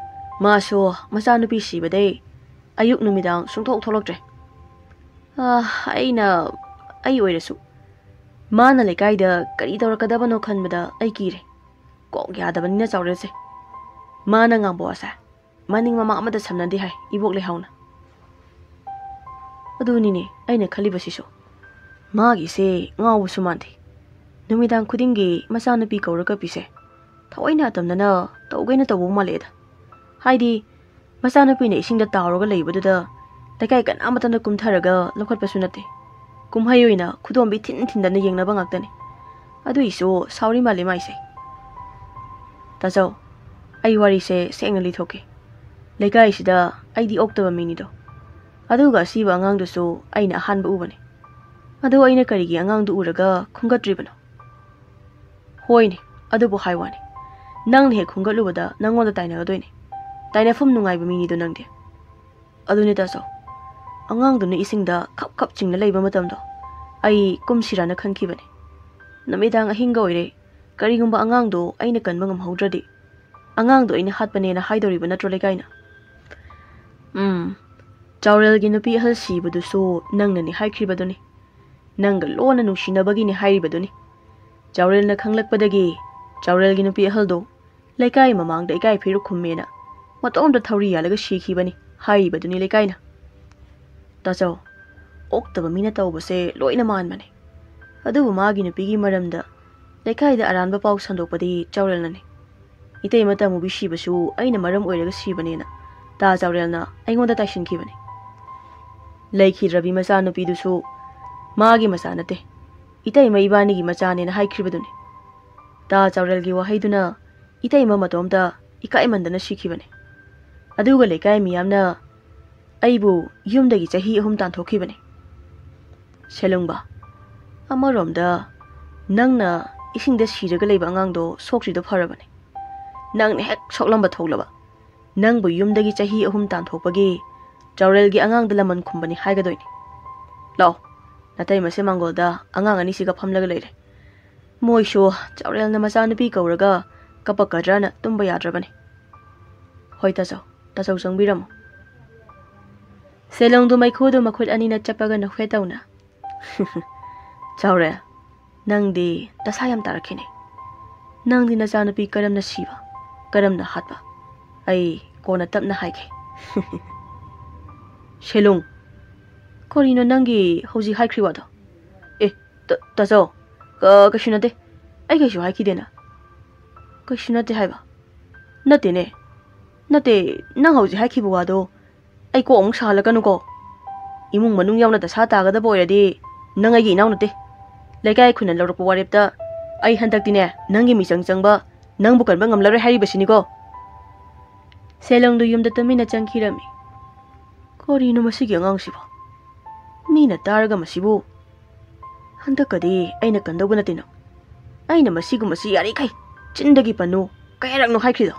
ꯃꯥꯁꯨ ꯃꯆꯥꯅꯨꯄꯤ ꯁꯤꯕꯗꯩ ꯑꯌꯨꯛ ꯅꯨꯃꯤꯗꯥꯡ ꯁꯨꯡꯊꯣꯛ ꯊꯣꯛꯂꯛꯇ꯭ꯔꯦ꯫ ꯑꯥ, ꯑꯩꯅ, ꯑꯩ ꯑꯣꯏꯔꯁꯨ ꯃꯥꯅ ꯂꯩꯀꯥꯏꯗ ꯀꯔꯤ ꯇꯧꯔꯛꯀꯗꯕꯅꯣ ꯈꯟꯕꯗ ꯑꯩ ꯀꯤꯔꯦ꯫ ꯀꯣꯛ ꯌꯥꯗꯕꯅꯤꯅ ꯆꯥꯎꯔꯦꯜꯁꯦ꯫ ꯃꯥꯅ ꯉꯥꯡꯕ ꯋꯥꯁꯦ ꯃꯅꯤꯡ ꯃꯃꯥꯡ ꯑꯃꯗ ꯁꯝꯅꯗꯦ ꯍꯥꯏ ꯏꯕꯣꯛ ꯂꯩꯍꯥꯎꯅ꯫ ꯑꯗꯨꯅꯤꯅꯦ ꯑꯩꯅ ꯈꯜꯂꯤꯕꯁꯤꯁꯨ꯫ ꯃꯥꯒꯤꯁꯦ ꯉꯥꯎꯕꯁꯨ ꯃꯥꯟꯗꯦ꯫ ꯅꯨꯃꯤꯗꯥꯡ ꯈꯨꯗꯤꯡꯒꯤ ꯃꯆꯥꯅꯨꯄꯤ ꯀꯧꯔꯒ ꯄꯤꯁꯦ ꯊꯑꯣꯏꯅ ꯑꯇꯝꯅꯅ ꯇꯧꯒꯦꯅ ꯇꯧꯕ ꯃꯥꯜꯂꯦꯗ꯫ ꯍꯥꯏꯗꯤ, ꯃꯆꯥꯅꯨꯄꯤꯅ ꯏꯁꯤꯡꯗ ꯇꯥꯎꯔꯒ ꯂꯩꯕꯗꯨꯗ ꯂꯩꯀꯥꯏ ꯀꯅꯥꯃꯠꯇꯅ ꯀꯨꯝꯊꯔꯒ ꯂꯧꯈꯠꯄꯁꯨ ꯅꯠꯇꯦ꯫ ꯀꯨꯝꯍꯩ ꯑꯣꯏꯅ ꯈꯨꯗꯣꯝꯕꯤ ꯊꯤꯟ ꯊꯤꯟꯗꯅ ꯌꯦꯡꯅꯕ ꯉꯥꯛꯇꯅꯤ꯫ ꯑꯗꯨꯏꯁꯨ ꯁꯥꯎꯔꯤ ꯃꯥꯜꯂꯦ ꯃꯥꯏꯁꯦ꯫ ꯇꯥꯆꯧ, ꯑꯩ ꯋꯥꯔꯤꯁꯦ ꯁꯦꯡꯅ ꯂꯤꯊꯣꯛꯀꯦ꯫ ꯂꯩꯀꯥꯏꯁꯤꯗ ꯑꯩꯗꯤ ꯑꯣꯛꯇꯕ ꯃꯤꯅꯤꯗꯣ꯫ ꯑꯗꯨꯒ ꯑꯁꯤꯕ ꯑꯉꯥꯡꯗꯨꯁꯨ ꯑꯩꯅ ꯑꯍꯥꯟꯕ ꯎꯕꯅꯤ꯫ ꯑꯗꯣ ꯑꯩꯅ ꯀꯔꯤꯒꯤ ꯑꯉꯥꯡꯗꯨ ꯎꯔꯒ ꯈꯨꯝꯒꯠꯇ꯭ꯔꯤꯕꯅꯣ? ꯍꯣꯏꯅꯦ, ꯑꯗꯨꯕꯨ ꯍꯥꯏ ꯋꯥꯅꯤ, ꯅꯪꯅ ꯍꯦꯛ ꯈꯨꯝꯒꯠꯂꯨꯕꯗ ꯅꯪꯉꯣꯟꯗ ꯇꯥꯏꯅꯒꯗꯣꯏꯅꯦ꯫ ꯇꯥꯏꯅꯐꯝ ꯅꯨꯡꯉꯥꯏꯕ ꯃꯤꯅꯤꯗꯣ ꯅꯪꯗꯤ꯫ ꯑꯗꯨꯅꯦ ꯇꯥꯆꯧ, ꯑꯉꯥꯡꯗꯨꯅ ꯏꯁꯤꯡꯗ ꯈꯞ ꯈꯞ ꯆꯤꯡꯅ ꯂꯩꯕ ꯃꯇꯝꯗꯣ ꯑꯩ ꯀꯨꯝꯁꯤꯔꯥꯅ ꯈꯟꯈꯤꯕꯅꯦ꯫ ꯅꯨꯃꯤꯗꯥꯡ ꯑꯍꯤꯡꯒ ꯑꯣꯏꯔꯦ, ꯀꯔꯤꯒꯨꯝꯕ ꯑꯉꯥꯡꯗꯣ ꯑꯩꯅ ꯀꯟꯕ ꯉꯝꯍꯧꯗ꯭ꯔꯗꯤ ꯑꯉꯥꯡꯗꯣ ꯑꯩꯅ ꯍꯥꯠꯄꯅꯦꯅ ꯍꯥꯏꯗꯧꯔꯤꯕ ꯅꯠꯇ꯭ꯔꯣ ꯂꯩꯀꯥꯏꯅ? ꯎꯝ, ꯆꯥꯎꯔꯦꯜꯒꯤ ꯅꯨꯄꯤ ꯑꯍꯜ ꯁꯤꯕꯗꯨꯁꯨ ꯅꯪꯅꯅꯤ ꯍꯥꯏꯈ꯭ꯔꯤꯕꯗꯨꯅꯤ꯫ ꯅꯪꯒ ꯂꯣꯟꯅ ꯅꯨꯡꯁꯤꯅꯕꯒꯤꯅꯤ ꯍꯥꯏꯔꯤꯕꯗꯨꯅꯤ꯫ ꯆꯥꯎꯔꯦꯜꯅ ꯈꯪꯂꯛꯄꯗꯒꯤ ꯆꯥꯎꯔꯦꯜꯒꯤ ꯅꯨꯄꯤ ꯑꯍꯜꯗꯣ ꯂꯩꯀꯥꯏ ꯃꯃꯥꯡꯗ ꯏꯀꯥꯏ ꯐꯤꯔꯨꯛ ꯈꯨꯝꯃꯦꯅ ꯃꯇꯣꯝꯇ ꯊꯧꯔꯤ ꯌꯥꯜꯂꯒ ꯁꯤꯈꯤꯕꯅꯤ ꯍꯥꯏꯔꯤꯕꯗꯨꯅꯤ ꯂꯩꯀꯥꯏꯅ꯫ ꯇꯥꯆꯧ, ꯑꯣꯛꯇꯕ ꯃꯤꯅ ꯇꯧꯕꯁꯦ ꯂꯣꯏꯅ ꯃꯥꯟꯕꯅꯦ꯫ ꯑꯗꯨꯕꯨ ꯃꯥꯒꯤ ꯅꯨꯄꯤꯒꯤ ꯃꯔꯝꯗ ꯂꯩꯀꯥꯏꯗ ꯑꯔꯥꯟꯕ ꯄꯥꯎ ꯁꯟꯗꯣꯛꯄꯗꯤ ꯆꯥꯎꯔꯦꯜꯅꯅꯤ꯫ ꯏꯇꯩꯃ ꯇꯃꯨꯕꯤ ꯁꯤꯕꯁꯨ ꯑꯩꯅ ꯃꯔꯝ ꯑꯣꯏꯔꯒ ꯁꯤꯕꯅꯦꯅ ꯇꯥ ꯆꯥꯎꯔꯦꯜꯅ ꯑꯩꯉꯣꯟꯗ ꯇꯥꯏꯁꯤꯟꯈꯤꯕꯅꯤ꯫ ꯂꯩꯈꯤꯗ꯭ꯔꯕꯤ ꯃꯆꯥꯅꯨꯄꯤꯗꯨꯁꯨ ꯃꯥꯒꯤ ꯃꯆꯥ ꯅꯠꯇꯦ, ꯏꯇꯩꯃ ꯏꯕꯥꯅꯤꯒꯤ ꯃꯆꯥꯅꯦꯅ ꯍꯥꯏꯈ꯭ꯔꯤꯕꯗꯨꯅꯤ꯫ ꯇꯥ ꯆꯥꯎꯔꯦꯜꯒꯤ ꯋꯥꯍꯩꯗꯨꯅ ꯏꯇꯩꯃ ꯃꯇꯣꯝꯇ ꯏꯀꯥꯏꯃꯟꯗꯅ ꯁꯤꯈꯤꯕꯅꯤ꯫ ꯑꯗꯨꯒ ꯂꯩꯀꯥꯏ ꯃꯤꯌꯥꯝꯅ ꯑꯩꯕꯨ ꯌꯨꯝꯗꯒꯤ ꯆꯍꯤ ꯑꯍꯨꯝ ꯇꯥꯟꯊꯣꯛꯈꯤꯕꯅꯤ꯫ ꯁꯦꯂꯨꯡꯕ, ꯑꯃꯔꯣꯝꯗ ꯅꯪꯅ ꯏꯁꯤꯡꯗ ꯁꯤꯔꯒ ꯂꯩꯕ ꯑꯉꯥꯡꯗꯣ ꯁꯣꯛꯇ꯭ꯔꯤꯗꯣ ꯐꯔꯕꯅꯤ꯫ ꯅꯪꯅ ꯍꯦꯛ ꯁꯣꯛꯂꯝꯕ ꯊꯣꯛꯂꯕ, ꯅꯪꯕꯨ ꯌꯨꯝꯗꯒꯤ ꯆꯍꯤ ꯑꯍꯨꯝ ꯇꯥꯟꯊꯣꯛꯄꯒꯤ ꯆꯥꯎꯔꯦꯜꯒꯤ ꯑꯉꯥꯡꯗ ꯂꯃꯟ ꯈꯨꯝꯕꯅꯤ ꯍꯥꯏꯒꯗꯣꯏꯅꯤ꯫ ꯂꯥꯛꯑꯣ, ꯅꯇꯩꯃꯁꯦ ꯃꯥꯡꯒꯣꯜꯗ ꯑꯉꯥꯡ ꯑꯅꯤꯁꯤꯒ ꯐꯝꯂꯒ ꯂꯩꯔꯦ꯫ ꯃꯣꯏꯁꯨ ꯆꯥꯎꯔꯦꯜꯅ ꯃꯆꯥꯅꯨꯄꯤ ꯀꯧꯔꯒ ꯀꯞꯄꯛꯀꯗ꯭ꯔꯅ ꯇꯨꯝꯕ ꯌꯥꯗ꯭ꯔꯕꯅꯤ꯫ ꯍꯣꯏ ꯇꯥꯆꯧ, ꯇꯥꯆꯧ ꯆꯪꯕꯤꯔꯝꯃꯣ꯫ ꯁꯦꯂꯣꯡꯗꯨ ꯃꯩꯈꯨꯗꯨ ꯃꯈꯨꯠ ꯑꯅꯤꯅ ꯆꯞꯄꯒ ꯅꯣꯛꯐꯦꯠ ꯇꯧꯅ꯫ ꯆꯥꯎꯔꯦꯜ, ꯅꯪꯗꯤ ꯗꯁꯥ ꯌꯥꯝ ꯇꯥꯔꯛꯈꯤꯅꯦ꯫ ꯅꯪꯗꯤ ꯅꯆꯥꯅꯨꯄꯤ ꯀꯔꯝꯅ ꯁꯤꯕ, ꯀꯔꯝꯅ ꯍꯥꯠꯄ, ꯑꯩ ꯀꯣꯟꯅ ꯇꯞꯅ ꯍꯥꯏꯒꯦ꯫ ꯁꯦꯂꯨꯡ, ꯀꯔꯤꯅꯣ ꯅꯪꯒꯤ ꯍꯧꯖꯤꯛ ꯍꯥꯏꯈ꯭ꯔꯤ ꯋꯥꯗꯣ? ꯑꯦ, ꯇ-, ꯇꯥꯆꯧ, ꯀ-, ꯀꯩꯁꯨ ꯅꯠꯇꯦ꯫ ꯑꯩ ꯀꯩꯁꯨ ꯍꯥꯏꯈꯤꯗꯦꯅ꯫ ꯀꯩꯁꯨ ꯅꯠꯇꯦ ꯍꯥꯏꯕ? ꯅꯠꯇꯦꯅꯦ꯫ ꯅꯠꯇꯦ, ꯅꯪ ꯍꯧꯖꯤꯛ ꯍꯥꯏꯈꯤꯕ ꯋꯥꯗꯣ ꯑꯩ ꯀꯣꯛ ꯑꯃꯨꯛ ꯁꯥꯍꯜꯂꯛꯀꯅꯨꯀꯣ꯫ ꯏꯃꯨꯡ ꯃꯅꯨꯡ ꯌꯥꯎꯅ ꯗꯁꯥ ꯇꯥꯒꯗꯕ ꯑꯣꯏꯔꯗꯤ ꯅꯪ ꯑꯩꯒꯤ ꯏꯅꯥꯎ ꯅꯠꯇꯦ꯫ ꯂꯩꯀꯥꯏ ꯈꯨꯟꯅ ꯂꯧꯔꯛꯄ ꯋꯥꯔꯦꯞꯇ ꯑꯩ ꯍꯟꯗꯛꯇꯤꯅꯦ ꯅꯪꯒꯤ ꯃꯤꯆꯪ ꯆꯪꯕ, ꯅꯪꯕꯨ ꯀꯟꯕ ꯉꯝꯂꯔꯣꯏ ꯍꯥꯏꯔꯤꯕꯁꯤꯅꯤꯀꯣ꯫ ꯁꯦꯂꯣꯡꯗꯨ ꯌꯨꯝꯗ ꯇꯨꯃꯤꯟꯅ ꯆꯪꯈꯤꯔꯝꯃꯤ꯫ "ꯀꯔꯤꯅꯣ ꯃꯁꯤꯒꯤ ꯑꯉꯥꯡꯁꯤꯕꯣ? ꯃꯤꯅ ꯇꯥꯔꯒ ꯃꯁꯤꯕꯨ꯫ ꯍꯟꯗꯛꯀꯗꯤ ꯑꯩꯅ ꯀꯟꯗꯧꯕ ꯅꯠꯇꯦꯅ꯫ ꯑꯩꯅ ꯃꯁꯤꯒꯨꯝꯕꯁꯤ ꯌꯥꯔꯤꯈꯩ ꯆꯤꯟꯗꯒꯤ ꯄꯟꯅꯨ ꯀꯌꯥꯔꯛꯅꯣ ꯍꯥꯏꯈ꯭ꯔꯤꯗꯣ?"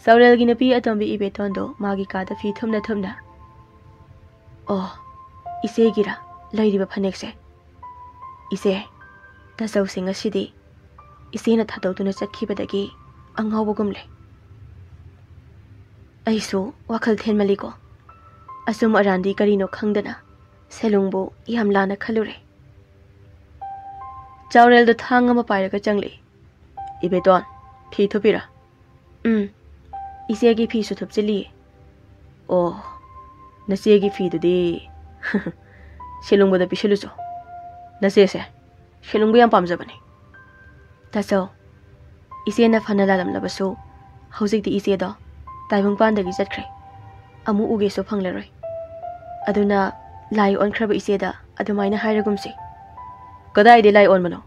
ꯆꯥꯎꯔꯦꯜꯒꯤ ꯅꯨꯄꯤ ꯑꯇꯣꯝꯕꯤ ꯏꯕꯦꯇꯣꯟꯗꯣ ꯃꯥꯒꯤ ꯀꯥꯗ ꯐꯤ ꯊꯨꯞꯅ ꯊꯨꯞꯅ, "ꯑꯣ, ꯏꯆꯦꯒꯤꯔ ꯂꯩꯔꯤꯕ ꯐꯅꯦꯛꯁꯦ? ꯏꯆꯦ, ꯇꯥꯆꯧꯁꯦ ꯉꯁꯤꯗꯤ ꯏꯆꯦꯅ ꯊꯥꯗꯣꯛꯇꯨꯅ ꯆꯠꯈꯤꯕꯗꯒꯤ ꯑꯉꯥꯎꯕꯒꯨꯝ ꯂꯩ꯫ ꯑꯩꯁꯨ ꯋꯥꯈꯜ ꯊꯦꯟꯃꯜꯂꯤꯀꯣ꯫ ꯑꯆꯨꯝ ꯑꯔꯥꯟꯗꯤ ꯀꯔꯤꯅꯣ ꯈꯪꯗꯅ ꯁꯦꯂꯨꯡꯕꯨ ꯌꯥꯝ ꯂꯥꯟꯅ ꯈꯜꯂꯨꯔꯦ꯫" ꯆꯥꯎꯔꯦꯜꯗꯣ ꯊꯥꯡ ꯑꯃ ꯄꯥꯏꯔꯒ ꯆꯪꯂꯛꯏ꯫ "ꯏꯕꯦꯇꯣꯟ, ꯐꯤ ꯊꯨꯞꯄꯤꯔꯥ?" "ꯎꯝ, ꯏꯆꯦꯒꯤ ꯐꯤꯁꯨ ꯊꯨꯞꯆꯤꯜꯂꯤꯌꯦ꯫" "ꯑꯣ, ꯅꯆꯦꯒꯤ ꯐꯤꯗꯨꯗꯤ ꯁꯦꯂꯨꯡꯕꯗ ꯄꯤꯁꯤꯜꯂꯨꯆꯣ꯫ ꯅꯆꯦꯁꯦ ꯁꯦꯂꯨꯡꯕ ꯌꯥꯝ ꯄꯥꯝꯖꯕꯅꯤ꯫" "ꯇꯥꯆꯧ, ꯏꯆꯦꯅ ꯐꯅ ꯂꯥꯜꯂꯝꯂꯕꯁꯨ ꯍꯧꯖꯤꯛꯇꯤ ꯏꯆꯦꯗꯣ ꯇꯥꯏꯕꯪꯄꯥꯟꯗꯒꯤ ꯆꯠꯈ꯭ꯔꯦ꯫ ꯑꯃꯨꯛ ꯎꯒꯦꯁꯨ ꯐꯪꯂꯔꯣꯏ꯫ ꯑꯗꯨꯅ ꯂꯥꯏ ꯑꯣꯟꯈ꯭ꯔꯕ ꯏꯆꯦꯗ ꯑꯗꯨꯃꯥꯏꯅ ꯍꯥꯏꯔꯒꯨꯝꯁꯤ꯫" "ꯀꯗꯥꯏꯗ ꯂꯥꯏ ꯑꯣꯟꯕꯅꯣ?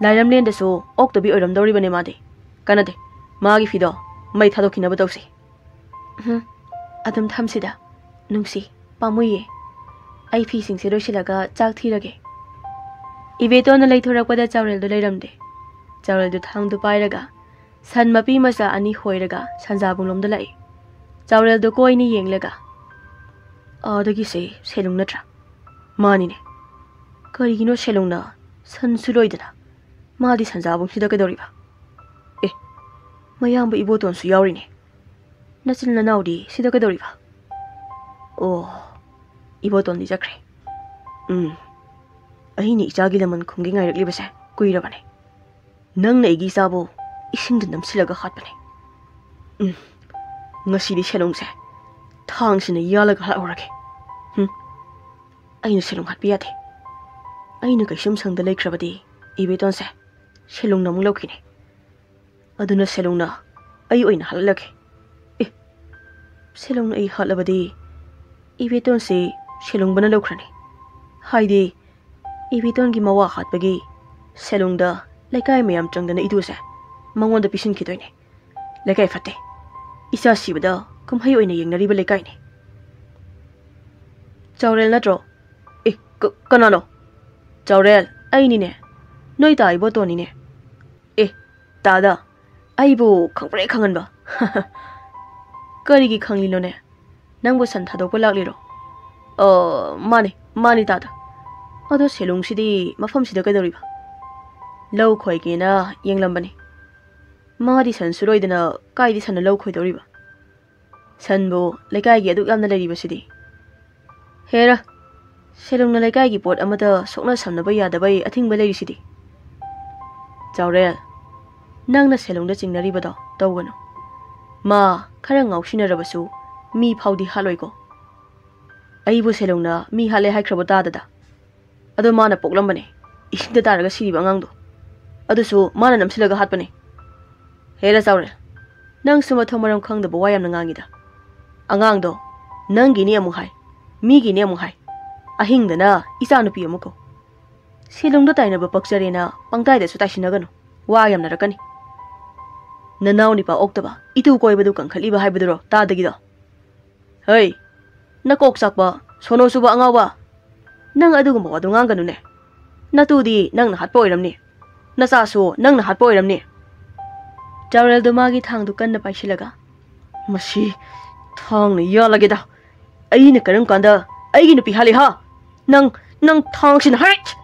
ꯂꯥꯏꯔꯝꯂꯦꯟꯗꯁꯨ ꯑꯣꯛꯇꯕꯤ ꯑꯣꯏꯔꯝꯗꯧꯔꯤꯕꯅꯦ ꯃꯥꯗꯤ꯫ ꯀꯥꯟꯅꯗꯦ, ꯃꯥꯒꯤ ꯐꯤꯗꯣ ꯃꯩ ꯊꯥꯗꯣꯛꯈꯤꯅꯕ ꯇꯧꯁꯤ꯫" "ꯎꯝ, ꯑꯗꯨꯝ ꯊꯝꯁꯤꯗ, ꯅꯨꯡꯁꯤ, ꯄꯥꯝꯃꯨꯏꯌꯦ꯫ ꯑꯩ ꯐꯤꯁꯤꯡꯁꯦ ꯂꯣꯏꯁꯤꯜꯂꯒ ꯆꯥꯛ ꯊꯤꯔꯒꯦ꯫" ꯏꯕꯦꯇꯣꯟꯅ ꯂꯩꯊꯣꯔꯛꯄꯗ ꯆꯥꯎꯔꯦꯜꯗꯣ ꯂꯩꯔꯝꯗꯦ꯫ ꯆꯥꯎꯔꯦꯜꯗꯣ ꯊꯥꯡꯗꯨ ꯄꯥꯏꯔꯒ ꯁꯟ ꯃꯄꯤ ꯃꯆꯥ ꯑꯅꯤ ꯍꯣꯏꯔꯒ ꯁꯟꯖꯥꯕꯨꯡꯂꯣꯝꯗ ꯂꯥꯛꯏ꯫ ꯆꯥꯎꯔꯦꯜꯗꯣ ꯀꯣꯏꯅ ꯌꯦꯡꯂꯒ, "ꯑꯥꯗꯒꯤꯁꯦ ꯁꯦꯂꯨꯡ ꯅꯠꯇ꯭ꯔꯥ?" "ꯃꯥꯅꯤꯅꯦ꯫ ꯀꯔꯤꯒꯤꯅꯣ ꯁꯦꯂꯨꯡꯅ ꯁꯟꯁꯨ ꯂꯣꯏꯗꯅ ꯃꯥꯗꯤ ꯁꯟꯖꯥꯕꯨꯡꯁꯤꯗ ꯀꯩꯗꯧꯔꯤꯕ? ꯑꯦ, ꯃꯌꯥꯝꯕ ꯏꯕꯣꯇꯣꯟꯁꯨ ꯌꯥꯎꯔꯤꯅꯦ꯫ ꯅꯆꯤꯟ ꯅꯅꯥꯎꯗꯤ ꯁꯤꯗ ꯀꯩꯗꯧꯔꯤꯕ?" "ꯑꯣ, ꯏꯕꯣꯇꯣꯟꯗꯤ ꯆꯠꯈ꯭ꯔꯦ꯫" "ꯎꯝ, ꯑꯩꯅ ꯏꯆꯥꯒꯤ ꯂꯃꯟ ꯈꯨꯝꯒꯦ ꯉꯥꯏꯔꯛꯂꯤꯕꯁꯦ ꯀꯨꯏꯔꯕꯅꯦ꯫ ꯅꯪꯅ ꯑꯩꯒꯤ ꯏꯆꯥꯕꯨ ꯏꯁꯤꯡꯗ ꯅꯝꯁꯤꯜꯂꯒ ꯍꯥꯠꯄꯅꯦ꯫ ꯎꯝ, ꯉꯁꯤꯗꯤ ꯁꯦꯂꯨꯡꯁꯦ ꯊꯥꯡꯁꯤꯅ ꯌꯥꯜꯂꯒ ꯍꯥꯠꯍꯧꯔꯒꯦ꯫ ꯎꯝ, ꯑꯩꯅ ꯁꯦꯂꯨꯡ ꯍꯥꯠꯄ ꯌꯥꯗꯦ꯫ ꯑꯩꯅ ꯀꯩꯁꯨꯝ ꯁꯪꯗ ꯂꯩꯈ꯭ꯔꯕꯗꯤ ꯏꯕꯦꯇꯣꯟꯁꯦ ꯁꯦꯂꯨꯡꯅ ꯑꯃꯨꯛ ꯂꯧꯈꯤꯅꯤ꯫ ꯑꯗꯨꯅ ꯁꯦꯂꯨꯡꯅ ꯑꯩ ꯑꯣꯏꯅ ꯍꯥꯠꯂꯒꯦ꯫" "ꯑꯦ, ꯁꯦꯂꯨꯡꯅ ꯑꯩ ꯍꯥꯠꯂꯕꯗꯤ ꯏꯕꯦꯇꯣꯟꯁꯤ ꯁꯦꯂꯨꯡꯕꯅ ꯂꯧꯈ꯭ꯔꯅꯤ꯫ ꯍꯥꯏꯗꯤ ꯏꯕꯦꯇꯣꯟꯒꯤ ꯃꯋꯥ ꯍꯥꯠꯄꯒꯤ ꯁꯦꯂꯨꯡꯗ ꯂꯩꯀꯥꯏ ꯃꯌꯥꯝ ꯆꯪꯗꯅ ꯏꯗꯨꯁꯦ ꯃꯉꯣꯟꯗ ꯄꯤꯁꯤꯟꯈꯤꯗꯣꯏꯅꯦ꯫ ꯂꯩꯀꯥꯏ ꯐꯠꯇꯦ꯫ ꯏꯆꯥ ꯁꯤꯕꯗ ꯀꯨꯝꯍꯩ ꯑꯣꯏꯅ ꯌꯦꯡꯅꯔꯤꯕ ꯂꯩꯀꯥꯏꯅꯤ꯫ ꯆꯥꯎꯔꯦꯜ ꯅꯠꯇ꯭ꯔꯣ? ꯑꯦ, ꯀ-, ꯀꯅꯥꯅꯣ? ꯆꯥꯎꯔꯦꯜ, ꯑꯩꯅꯤꯅꯦ꯫ ꯅꯣꯏ ꯇꯥ ꯏꯕꯣꯇꯣꯟꯅꯤꯅꯦ꯫ ꯑꯦ, ꯇꯥꯗ, ꯑꯩꯕꯨ ꯈꯪꯕ꯭ꯔꯦ ꯈꯪꯍꯟꯕ꯫ ꯀꯔꯤꯒꯤ ꯈꯪꯂꯤꯅꯣꯅꯦ? ꯅꯪꯕꯨ ꯁꯟ ꯊꯥꯗꯣꯛꯄ ꯂꯥꯛꯂꯤꯔꯣ? ꯑꯣ, ꯃꯥꯅꯤ, ꯃꯥꯅꯤ ꯇꯥꯗ꯫ ꯑꯗꯣ ꯁꯦꯂꯨꯡꯁꯤꯗꯤ ꯃꯐꯝꯁꯤꯗ ꯀꯩꯗꯧꯔꯤꯕ? ꯂꯧ ꯈꯣꯏꯒꯦꯅ ꯌꯦꯡꯂꯝꯕꯅꯤ꯫ ꯃꯥꯗꯤ ꯁꯟ ꯁꯨꯔꯣꯏꯗꯅ ꯀꯥꯏꯗꯤ ꯁꯟꯅ ꯂꯧ ꯈꯣꯏꯗꯧꯔꯤꯕ? ꯁꯟꯕꯨ ꯂꯩꯀꯥꯏꯒꯤ ꯑꯗꯨꯛ ꯌꯥꯝꯅ ꯂꯩꯔꯤꯕꯁꯤꯗꯤ꯫ ꯍꯦꯔꯥ, ꯁꯦꯂꯨꯡꯅ ꯂꯩꯀꯥꯏꯒꯤ ꯄꯣꯠ ꯑꯃꯠꯇ ꯁꯣꯛꯅ ꯁꯝꯅꯕ ꯌꯥꯗꯕꯩ ꯑꯊꯤꯡꯕ ꯂꯩꯔꯤꯁꯤꯗꯤ꯫ ꯆꯥꯎꯔꯦꯜ, ꯅꯪꯅ ꯁꯦꯂꯨꯡꯗ ꯆꯤꯡꯅꯔꯤꯕꯗꯣ ꯇꯧꯒꯅꯨ꯫ ꯃꯥ ꯈꯔ ꯉꯥꯎꯁꯤꯟꯅꯔꯕꯁꯨ ꯃꯤ ꯐꯥꯎꯗꯤ ꯍꯥꯠꯂꯣꯏꯀꯣ꯫ ꯑꯩꯕꯨ ꯁꯦꯂꯨꯡꯅ ꯃꯤ ꯍꯥꯠꯂꯦ ꯍꯥꯏꯈ꯭ꯔꯕ ꯇꯥꯗꯗ? ꯑꯗꯣ ꯃꯥꯅ ꯄꯣꯛꯂꯝꯕꯅꯦ, ꯏꯁꯤꯡꯗ ꯇꯥꯔꯒ ꯁꯤꯔꯤꯕ ꯑꯉꯥꯡꯗꯣ꯫ ꯑꯗꯨꯁꯨ ꯃꯥꯅ ꯅꯝꯁꯤꯜꯂꯒ ꯍꯥꯠꯄꯅꯦ꯫ ꯍꯦꯔꯥ ꯆꯥꯎꯔꯦꯜ, ꯅꯪꯁꯨ ꯃꯊꯣꯡ ꯃꯔꯝ ꯈꯪꯗꯕ ꯋꯥ ꯌꯥꯝꯅ ꯉꯥꯡꯉꯤꯗ꯫ ꯑꯉꯥꯡꯗꯣ ꯅꯪꯒꯤꯅꯤ ꯑꯃꯨꯛ ꯍꯥꯏ, ꯃꯤꯒꯤꯅꯤ ꯑꯃꯨꯛ ꯍꯥꯏ, ꯑꯍꯤꯡꯗꯅ ꯏꯆꯥꯅꯨꯄꯤ ꯑꯃꯨꯛ ꯀꯧ꯫ ꯁꯦꯂꯨꯡꯗ ꯇꯥꯏꯅꯕ ꯄꯛꯆꯔꯦꯅ ꯄꯪꯇꯥꯏꯗꯁꯨ ꯇꯥꯏꯁꯤꯟꯅꯒꯅꯨ, ꯋꯥ ꯌꯥꯝꯅꯔꯛꯀꯅꯤ꯫ ꯅꯅꯥꯎ ꯅꯤꯄꯥ ꯑꯣꯛꯇꯕ ꯏꯇꯨ ꯀꯣꯏꯕꯗꯨ ꯀꯟꯈꯠꯂꯤꯕ ꯍꯥꯏꯕꯗꯨꯔꯣ ꯇꯥꯗꯒꯤꯗꯣ? ꯍꯩ, ꯅꯀꯣꯛ ꯆꯥꯛꯄ, ꯁꯣꯅꯣ ꯆꯨꯕ ꯑꯉꯥꯎꯕ! ꯅꯪ ꯑꯗꯨꯒꯨꯝꯕ ꯋꯥꯗꯨ ꯉꯥꯡꯒꯅꯨꯅꯦ꯫ ꯅꯇꯨꯗꯤ ꯅꯪꯅ ꯍꯥꯠꯄ ꯑꯣꯏꯔꯝꯅꯤ꯫ ꯅꯆꯥꯁꯨ ꯅꯪꯅ ꯍꯥꯠꯄ ꯑꯣꯏꯔꯝꯅꯤ꯫ ꯆꯥꯎꯔꯦꯜꯗꯣ ꯃꯥꯒꯤ ꯊꯥꯡꯗꯨ ꯀꯟꯅ ꯄꯥꯏꯁꯤꯜꯂꯒ, "ꯃꯁꯤ ꯊꯥꯡꯅ ꯌꯥꯜꯂꯒꯦꯗ꯫ ꯑꯩꯅ ꯀꯔꯝ ꯀꯥꯟꯗ ꯑꯩꯒꯤ ꯅꯨꯄꯤ ꯍꯥꯠꯂꯤ ꯍꯥ? ꯅꯪ, ꯅꯪ ꯊꯥꯡꯁꯤꯅ ꯍꯥꯏꯠ!"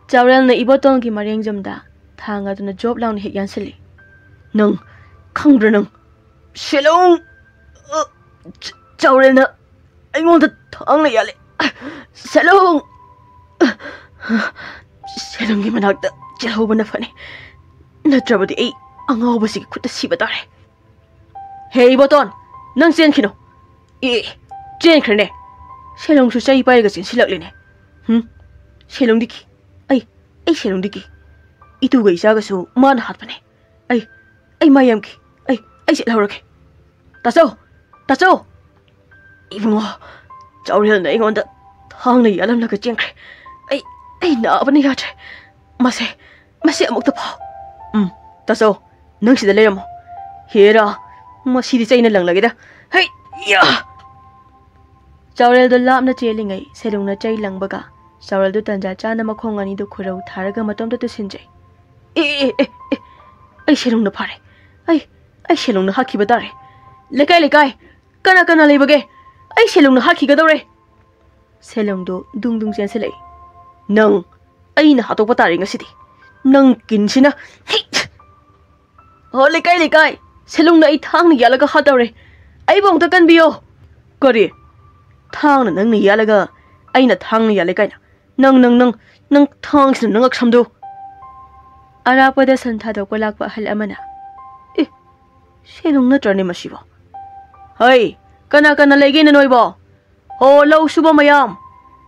ꯆꯥꯎꯔꯦꯜꯅ ꯏꯕꯣꯇꯣꯟꯒꯤ ꯃꯔꯦꯡꯖꯝꯗ ꯊꯥꯡ ꯑꯗꯨꯅ ꯖꯣꯞ ꯂꯥꯎꯅ ꯍꯦꯛ ꯌꯥꯟꯁꯤꯜꯂꯤ꯫ "ꯅꯪ ꯈꯪꯕ꯭ꯔꯥ ꯅꯪ? ꯁꯦꯂꯨꯡ! ꯑ, ꯆ-, ꯆꯥꯎꯔꯦꯜꯅ ꯑꯩꯉꯣꯟꯗ ꯊꯥꯡꯅ ꯌꯥꯜꯂꯦ꯫ ꯁꯦꯂꯨꯡ! ꯁꯦꯂꯨꯡꯒꯤ ꯃꯅꯥꯛꯇ ꯆꯦꯜꯍꯧꯕꯅ ꯐꯅꯤ꯫ ꯅꯠꯇ꯭ꯔꯕꯗꯤ ꯑꯩ ꯑꯉꯥꯎꯕꯁꯤꯒꯤ ꯈꯨꯠꯇ ꯁꯤꯕ ꯇꯥꯔꯦ꯫ ꯍꯦ ꯏꯕꯣꯇꯣꯟ, ꯅꯪ ꯆꯦꯟꯈꯤꯅꯨ!" ꯑꯦ, ꯆꯦꯟꯈ꯭ꯔꯦꯅꯦ꯫ ꯁꯦꯂꯨꯡꯁꯨ ꯆꯩ ꯄꯥꯏꯔꯒ ꯆꯦꯟꯁꯤꯜꯂꯛꯂꯦꯅꯦ꯫ ꯍꯨꯝ, ꯁꯦꯂꯨꯡꯗꯤ ꯀꯤ꯫ ꯑꯩ, ꯑꯩ ꯁꯦꯂꯨꯡꯗꯤ ꯀꯤ꯫ ꯏꯇꯨꯒ ꯏꯆꯥꯒꯁꯨ ꯃꯥꯅ ꯍꯥꯠꯄꯅꯦ꯫ ꯑꯩ, ꯑꯩ ꯃꯥ ꯌꯥꯝꯈꯤ꯫ ꯑꯩ, ꯑꯩ ꯆꯠꯍꯧꯔꯒꯦ꯫ ꯇꯥꯆꯧ! ꯇꯥꯆꯧ! ꯏꯕꯨꯡꯉꯣ, ꯆꯥꯎꯔꯦꯜꯅ ꯑꯩꯉꯣꯟꯗ ꯊꯥꯡꯅ ꯌꯥꯜꯂꯝꯂꯒ ꯆꯦꯟꯈ꯭ꯔꯦ꯫ ꯑꯩ, ꯑꯩ ꯅꯥꯕꯅ ꯌꯥꯗ꯭ꯔꯦ꯫ ꯃꯁꯦ, ꯃꯁꯦ ꯑꯃꯨꯛꯇ ꯐꯥꯎ꯫ ꯎꯝ, ꯇꯥꯆꯧ, ꯅꯪ ꯁꯤꯗ ꯂꯩꯔꯝꯃꯣ꯫ ꯍꯦꯔꯥ, ꯃꯁꯤꯗꯤ ꯆꯩꯅ ꯂꯪꯂꯒꯦꯗ꯫ ꯍꯩ! ꯌꯥ! ꯆꯥꯎꯔꯦꯜꯗꯣ ꯂꯥꯞꯅ ꯆꯦꯜꯂꯤꯉꯩ ꯁꯦꯂꯨꯡꯅ ꯆꯩ ꯂꯪꯕꯒ ꯆꯥꯎꯔꯦꯜꯗꯨ ꯇꯟꯖꯥ ꯆꯥꯅ ꯃꯈꯣꯡ ꯑꯅꯤꯗꯨ ꯈꯨꯔꯧ ꯊꯥꯔꯒ ꯃꯇꯣꯝꯇ ꯇꯨꯁꯤꯟꯖꯩ꯫ "ꯑꯦ, ꯑꯦ, ꯑꯦ, ꯑꯦ! ꯑꯩ ꯁꯦꯂꯨꯡꯅ ꯐꯥꯔꯦ꯫ ꯑꯩ, ꯑꯩ ꯁꯦꯂꯨꯡꯅ ꯍꯥꯠꯈꯤꯕ ꯇꯥꯔꯦ꯫ ꯂꯩꯀꯥꯏ, ꯂꯩꯀꯥꯏ! ꯀꯅꯥ ꯀꯅꯥ ꯂꯩꯕꯒꯦ? ꯑꯩ ꯁꯦꯂꯨꯡꯅ ꯍꯥꯠꯈꯤꯒꯗꯧꯔꯦ!" ꯁꯦꯂꯨꯡꯗꯨ ꯗꯨꯡ ꯗꯨꯡ ꯆꯦꯟꯁꯤꯜꯂꯛꯏ꯫ "ꯅꯪ ꯑꯩꯅ ꯍꯥꯠꯇꯣꯛꯄ ꯇꯥꯔꯦ ꯉꯁꯤꯗꯤ꯫ ꯅꯪ ꯀꯤꯟꯁꯤꯅ꯫ ꯍꯤꯠ!" "ꯍꯣ, ꯂꯩꯀꯥꯏ, ꯂꯩꯀꯥꯏ! ꯁꯦꯂꯨꯡꯅ ꯑꯩ ꯊꯥꯡꯅ ꯌꯥꯜꯂꯒ ꯍꯥꯠꯇꯧꯔꯦ꯫ ꯑꯩꯕꯨ ꯑꯃꯨꯛꯇ ꯀꯟꯕꯤꯌꯣ!" "ꯀꯔꯤ? ꯊꯥꯡꯅ ꯅꯪꯅ ꯌꯥꯜꯂꯒ ꯑꯩꯅ ꯊꯥꯡꯅ ꯌꯥꯜꯂꯦ ꯀꯥꯏꯅ? ꯅꯪ, ꯅꯪ, ꯅꯪ, ꯅꯪ ꯊꯥꯡꯁꯤꯅ ꯅꯉꯛ ꯁꯝꯗꯨ!" ꯑꯔꯥꯞꯄꯗ ꯁꯟ ꯊꯥꯗꯣꯛꯄ ꯂꯥꯛꯄ ꯑꯍꯜ ꯑꯃꯅ, "ꯑꯦ, ꯁꯦꯂꯨꯡ ꯅꯠꯇ꯭ꯔꯅꯦ ꯃꯁꯤꯕꯣ? ꯍꯩ, ꯀꯅꯥ ꯀꯅꯥ ꯂꯩꯒꯦꯅꯦ ꯅꯣꯏꯕꯣ? ꯍꯣ, ꯂꯧ ꯁꯨꯕ ꯃꯌꯥꯝ!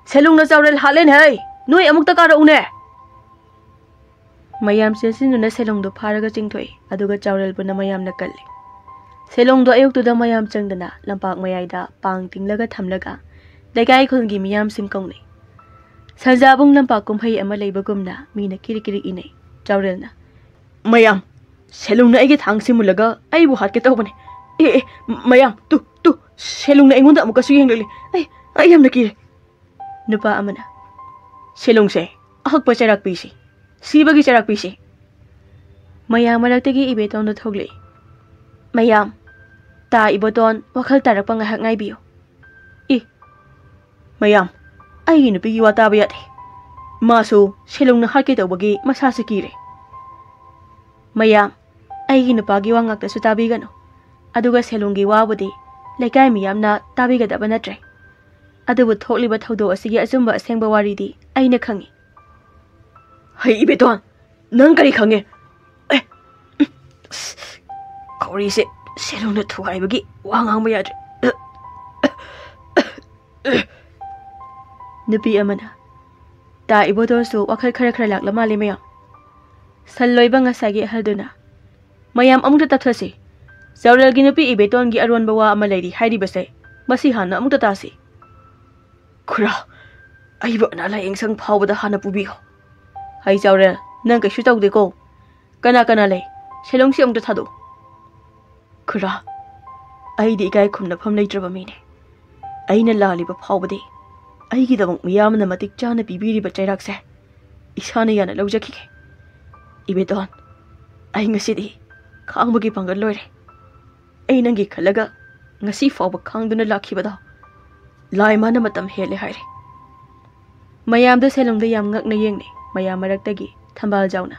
ꯁꯦꯂꯨꯡꯅ ꯆꯥꯎꯔꯦꯜ ꯍꯥꯠꯂꯦꯅꯦ ꯍꯩ! ꯅꯣꯏ ꯑꯃꯨꯛꯇ ꯀꯥꯔꯛꯎꯅꯦ!" ꯃꯌꯥꯝ ꯆꯦꯟꯁꯤꯟꯗꯨꯅ ꯁꯦꯂꯨꯡꯗꯨ ꯐꯥꯔꯒ ꯆꯤꯡꯊꯣꯛꯏ, ꯑꯗꯨꯒ ꯆꯥꯎꯔꯦꯜꯕꯨꯅ ꯃꯌꯥꯝꯅ ꯀꯜꯂꯤ꯫ ꯁꯦꯂꯨꯡꯗꯣ ꯑꯌꯨꯛꯇꯨꯗ ꯃꯌꯥꯝ ꯆꯪꯗꯅ ꯂꯝꯄꯥꯛ ꯃꯌꯥꯏꯗ ꯄꯥꯡ ꯇꯤꯡꯂꯒ ꯊꯝꯂꯒ ꯂꯩꯀꯥꯏ ꯈꯨꯜꯒꯤ ꯃꯤꯌꯥꯝꯁꯤꯡ ꯀꯧꯅꯩ꯫ ꯁꯟꯖꯥꯕꯨꯡ ꯂꯝꯄꯥꯛ ꯀꯨꯝꯍꯩ ꯑꯃ ꯂꯩꯕꯒꯨꯝꯅ ꯃꯤꯅ ꯀꯤꯔꯤ ꯀꯤꯔꯤ ꯏꯅꯩ꯫ ꯆꯥꯎꯔꯦꯜꯅ, "ꯃꯌꯥꯝ, ꯁꯦꯂꯨꯡꯅ ꯑꯩꯒꯤ ꯊꯥꯡꯁꯤ ꯃꯨꯜꯂꯒ ꯑꯩꯕꯨ ꯍꯥꯠꯀꯦ ꯇꯧꯕꯅꯦ꯫ ꯑꯦ, ꯑꯦ, ꯃꯌꯥꯝ, ꯇꯨ, ꯇꯨ, ꯁꯦꯂꯨꯡꯅ ꯑꯩꯉꯣꯟꯗ ꯑꯃꯨꯛꯀꯁꯨ ꯌꯦꯡꯂꯛꯂꯤ꯫ ꯑꯩ, ꯑꯩ ꯌꯥꯝꯅ ꯀꯤꯔꯦ꯫" ꯅꯨꯄꯥ ꯑꯃꯅ, "ꯁꯦꯂꯨꯡꯁꯦ ꯑꯍꯛꯄ ꯆꯩꯔꯥꯛ ꯄꯤꯁꯤ, ꯁꯤꯕꯒꯤ ꯆꯩꯔꯥꯛ ꯄꯤꯁꯤ꯫" ꯃꯌꯥꯝ ꯃꯔꯛꯇꯒꯤ ꯏꯕꯦꯇꯣꯟꯗꯣ ꯊꯣꯛꯂꯛꯏ꯫ "ꯃꯌꯥꯝ, ꯇꯥ ꯏꯕꯣꯇꯣꯟ ꯋꯥꯈꯜ ꯇꯥꯔꯛꯄ ꯉꯥꯏꯍꯥꯛ ꯉꯥꯏꯕꯤꯌꯨ꯫" "ꯏ, ꯃꯌꯥꯝ, ꯑꯩꯒꯤ ꯅꯨꯄꯤꯒꯤ ꯋꯥ ꯇꯥꯕ ꯌꯥꯗꯦ꯫ ꯃꯥꯁꯨ ꯁꯦꯂꯨꯡꯅ ꯍꯥꯠꯀꯦ ꯇꯧꯕꯒꯤ ꯃꯁꯥꯁꯦ ꯀꯤꯔꯦ꯫" "ꯃꯌꯥꯝ, ꯑꯩꯒꯤ ꯅꯨꯄꯥꯒꯤ ꯋꯥ ꯉꯥꯛꯇꯁꯨ ꯇꯥꯕꯤꯒꯅꯨ꯫ ꯑꯗꯨꯒ ꯁꯦꯂꯨꯡꯒꯤ ꯋꯥꯕꯨꯗꯤ ꯂꯩꯀꯥꯏ ꯃꯤꯌꯥꯝꯅ ꯇꯥꯕꯤꯒꯗꯕ ꯅꯠꯇ꯭ꯔꯦ꯫ ꯑꯗꯨꯕꯨ ꯊꯣꯛꯂꯤꯕ ꯊꯧꯗꯣꯛ ꯑꯁꯤꯒꯤ ꯑꯆꯨꯝꯕ ꯑꯁꯦꯡꯕ ꯋꯥꯔꯤꯗꯤ ꯑꯩꯅ ꯈꯪꯏ꯫" "ꯍꯩ, ꯏꯕꯦꯇꯣꯟ, ꯅꯪ ꯀꯔꯤ ꯈꯪꯉꯦ?" "ꯑꯦ, ꯑꯁ, ꯈꯧꯔꯤꯁꯦ ꯁꯦꯂꯨꯡꯅ ꯊꯨꯒꯥꯏꯕꯒꯤ ꯋꯥ ꯉꯥꯡꯕ ꯌꯥꯗ꯭ꯔꯦ꯫" ꯅꯨꯄꯤ ꯑꯃꯅ, "ꯇꯥ ꯏꯕꯣꯇꯣꯟꯁꯨ ꯋꯥꯈꯜ ꯈꯔ ꯈꯔ ꯂꯥꯛꯂ ꯃꯥꯜꯂꯦ ꯃꯌꯥꯝ꯫ ꯁꯟ ꯂꯣꯏꯕ ꯉꯁꯥꯏꯒꯤ ꯑꯍꯜꯗꯨꯅ, ꯃꯌꯥꯝ ꯑꯃꯨꯛꯇ ꯇꯞꯊꯁꯤ꯫ ꯆꯥꯎꯔꯦꯜꯒꯤ ꯅꯨꯄꯤ ꯏꯕꯦꯇꯣꯟꯒꯤ ꯑꯔꯣꯟꯕ ꯋꯥ ꯑꯃ ꯂꯩꯔꯤ ꯍꯥꯏꯔꯤꯕꯁꯦ, ꯃꯁꯤ ꯍꯥꯟꯅ ꯑꯃꯨꯛꯇ ꯇꯥꯁꯤ꯫" "ꯈꯨꯔꯥ, ꯑꯩꯕꯨ ꯑꯅꯥ ꯂꯥꯌꯦꯡ ꯁꯪ ꯐꯥꯎꯕꯗ ꯍꯥꯟꯅ ꯄꯨꯕꯤꯌꯨ꯫" "ꯍꯩ ꯆꯥꯎꯔꯦꯜ, ꯅꯪ ꯀꯩꯁꯨ ꯇꯧꯗꯦꯀꯣ? ꯀꯅꯥ ꯀꯅꯥ ꯂꯩ? ꯁꯦꯂꯨꯡꯁꯤ ꯑꯃꯨꯛꯇ ꯊꯥꯗꯣꯛꯎ꯫" "ꯈꯨꯔꯥ, ꯑꯩꯗꯤ ꯏꯀꯥꯏ ꯈꯨꯝꯅꯐꯝ ꯂꯩꯇ꯭ꯔꯕ ꯃꯤꯅꯦ꯫ ꯑꯩꯅ ꯂꯥꯜꯂꯤꯕ ꯐꯥꯎꯕꯗꯤ ꯑꯩꯒꯤꯗꯃꯛ ꯃꯤꯌꯥꯝꯅ ꯃꯇꯤꯛ ꯆꯥꯅ ꯄꯤꯕꯤꯔꯤꯕ ꯆꯩꯔꯥꯛꯁꯦ ꯏꯁꯥꯅ ꯌꯥꯅ ꯂꯧꯖꯈꯤꯒꯦ꯫ ꯏꯕꯦꯇꯣꯟ, ꯑꯩ ꯉꯁꯤꯗꯤ ꯈꯥꯡꯕꯒꯤ ꯄꯥꯡꯒꯜ ꯂꯣꯏꯔꯦ꯫ ꯑꯩ ꯅꯪꯒꯤ ꯈꯜꯂꯒ ꯉꯁꯤ ꯐꯥꯎꯕ ꯈꯥꯡꯗꯨꯅ ꯂꯥꯛꯈꯤꯕꯗꯣ ꯂꯥꯏ ꯃꯥꯅ ꯃꯇꯝ ꯍꯦꯜꯂꯦ ꯍꯥꯏꯔꯦ꯫" ꯃꯌꯥꯝꯗꯣ ꯁꯦꯂꯨꯡꯗ ꯌꯥꯝ ꯉꯛꯅ ꯌꯦꯡꯅꯩ꯫ ꯃꯌꯥꯝ ꯃꯔꯛꯇꯒꯤ ꯊꯝꯕꯥꯜ ꯖꯥꯎꯅ,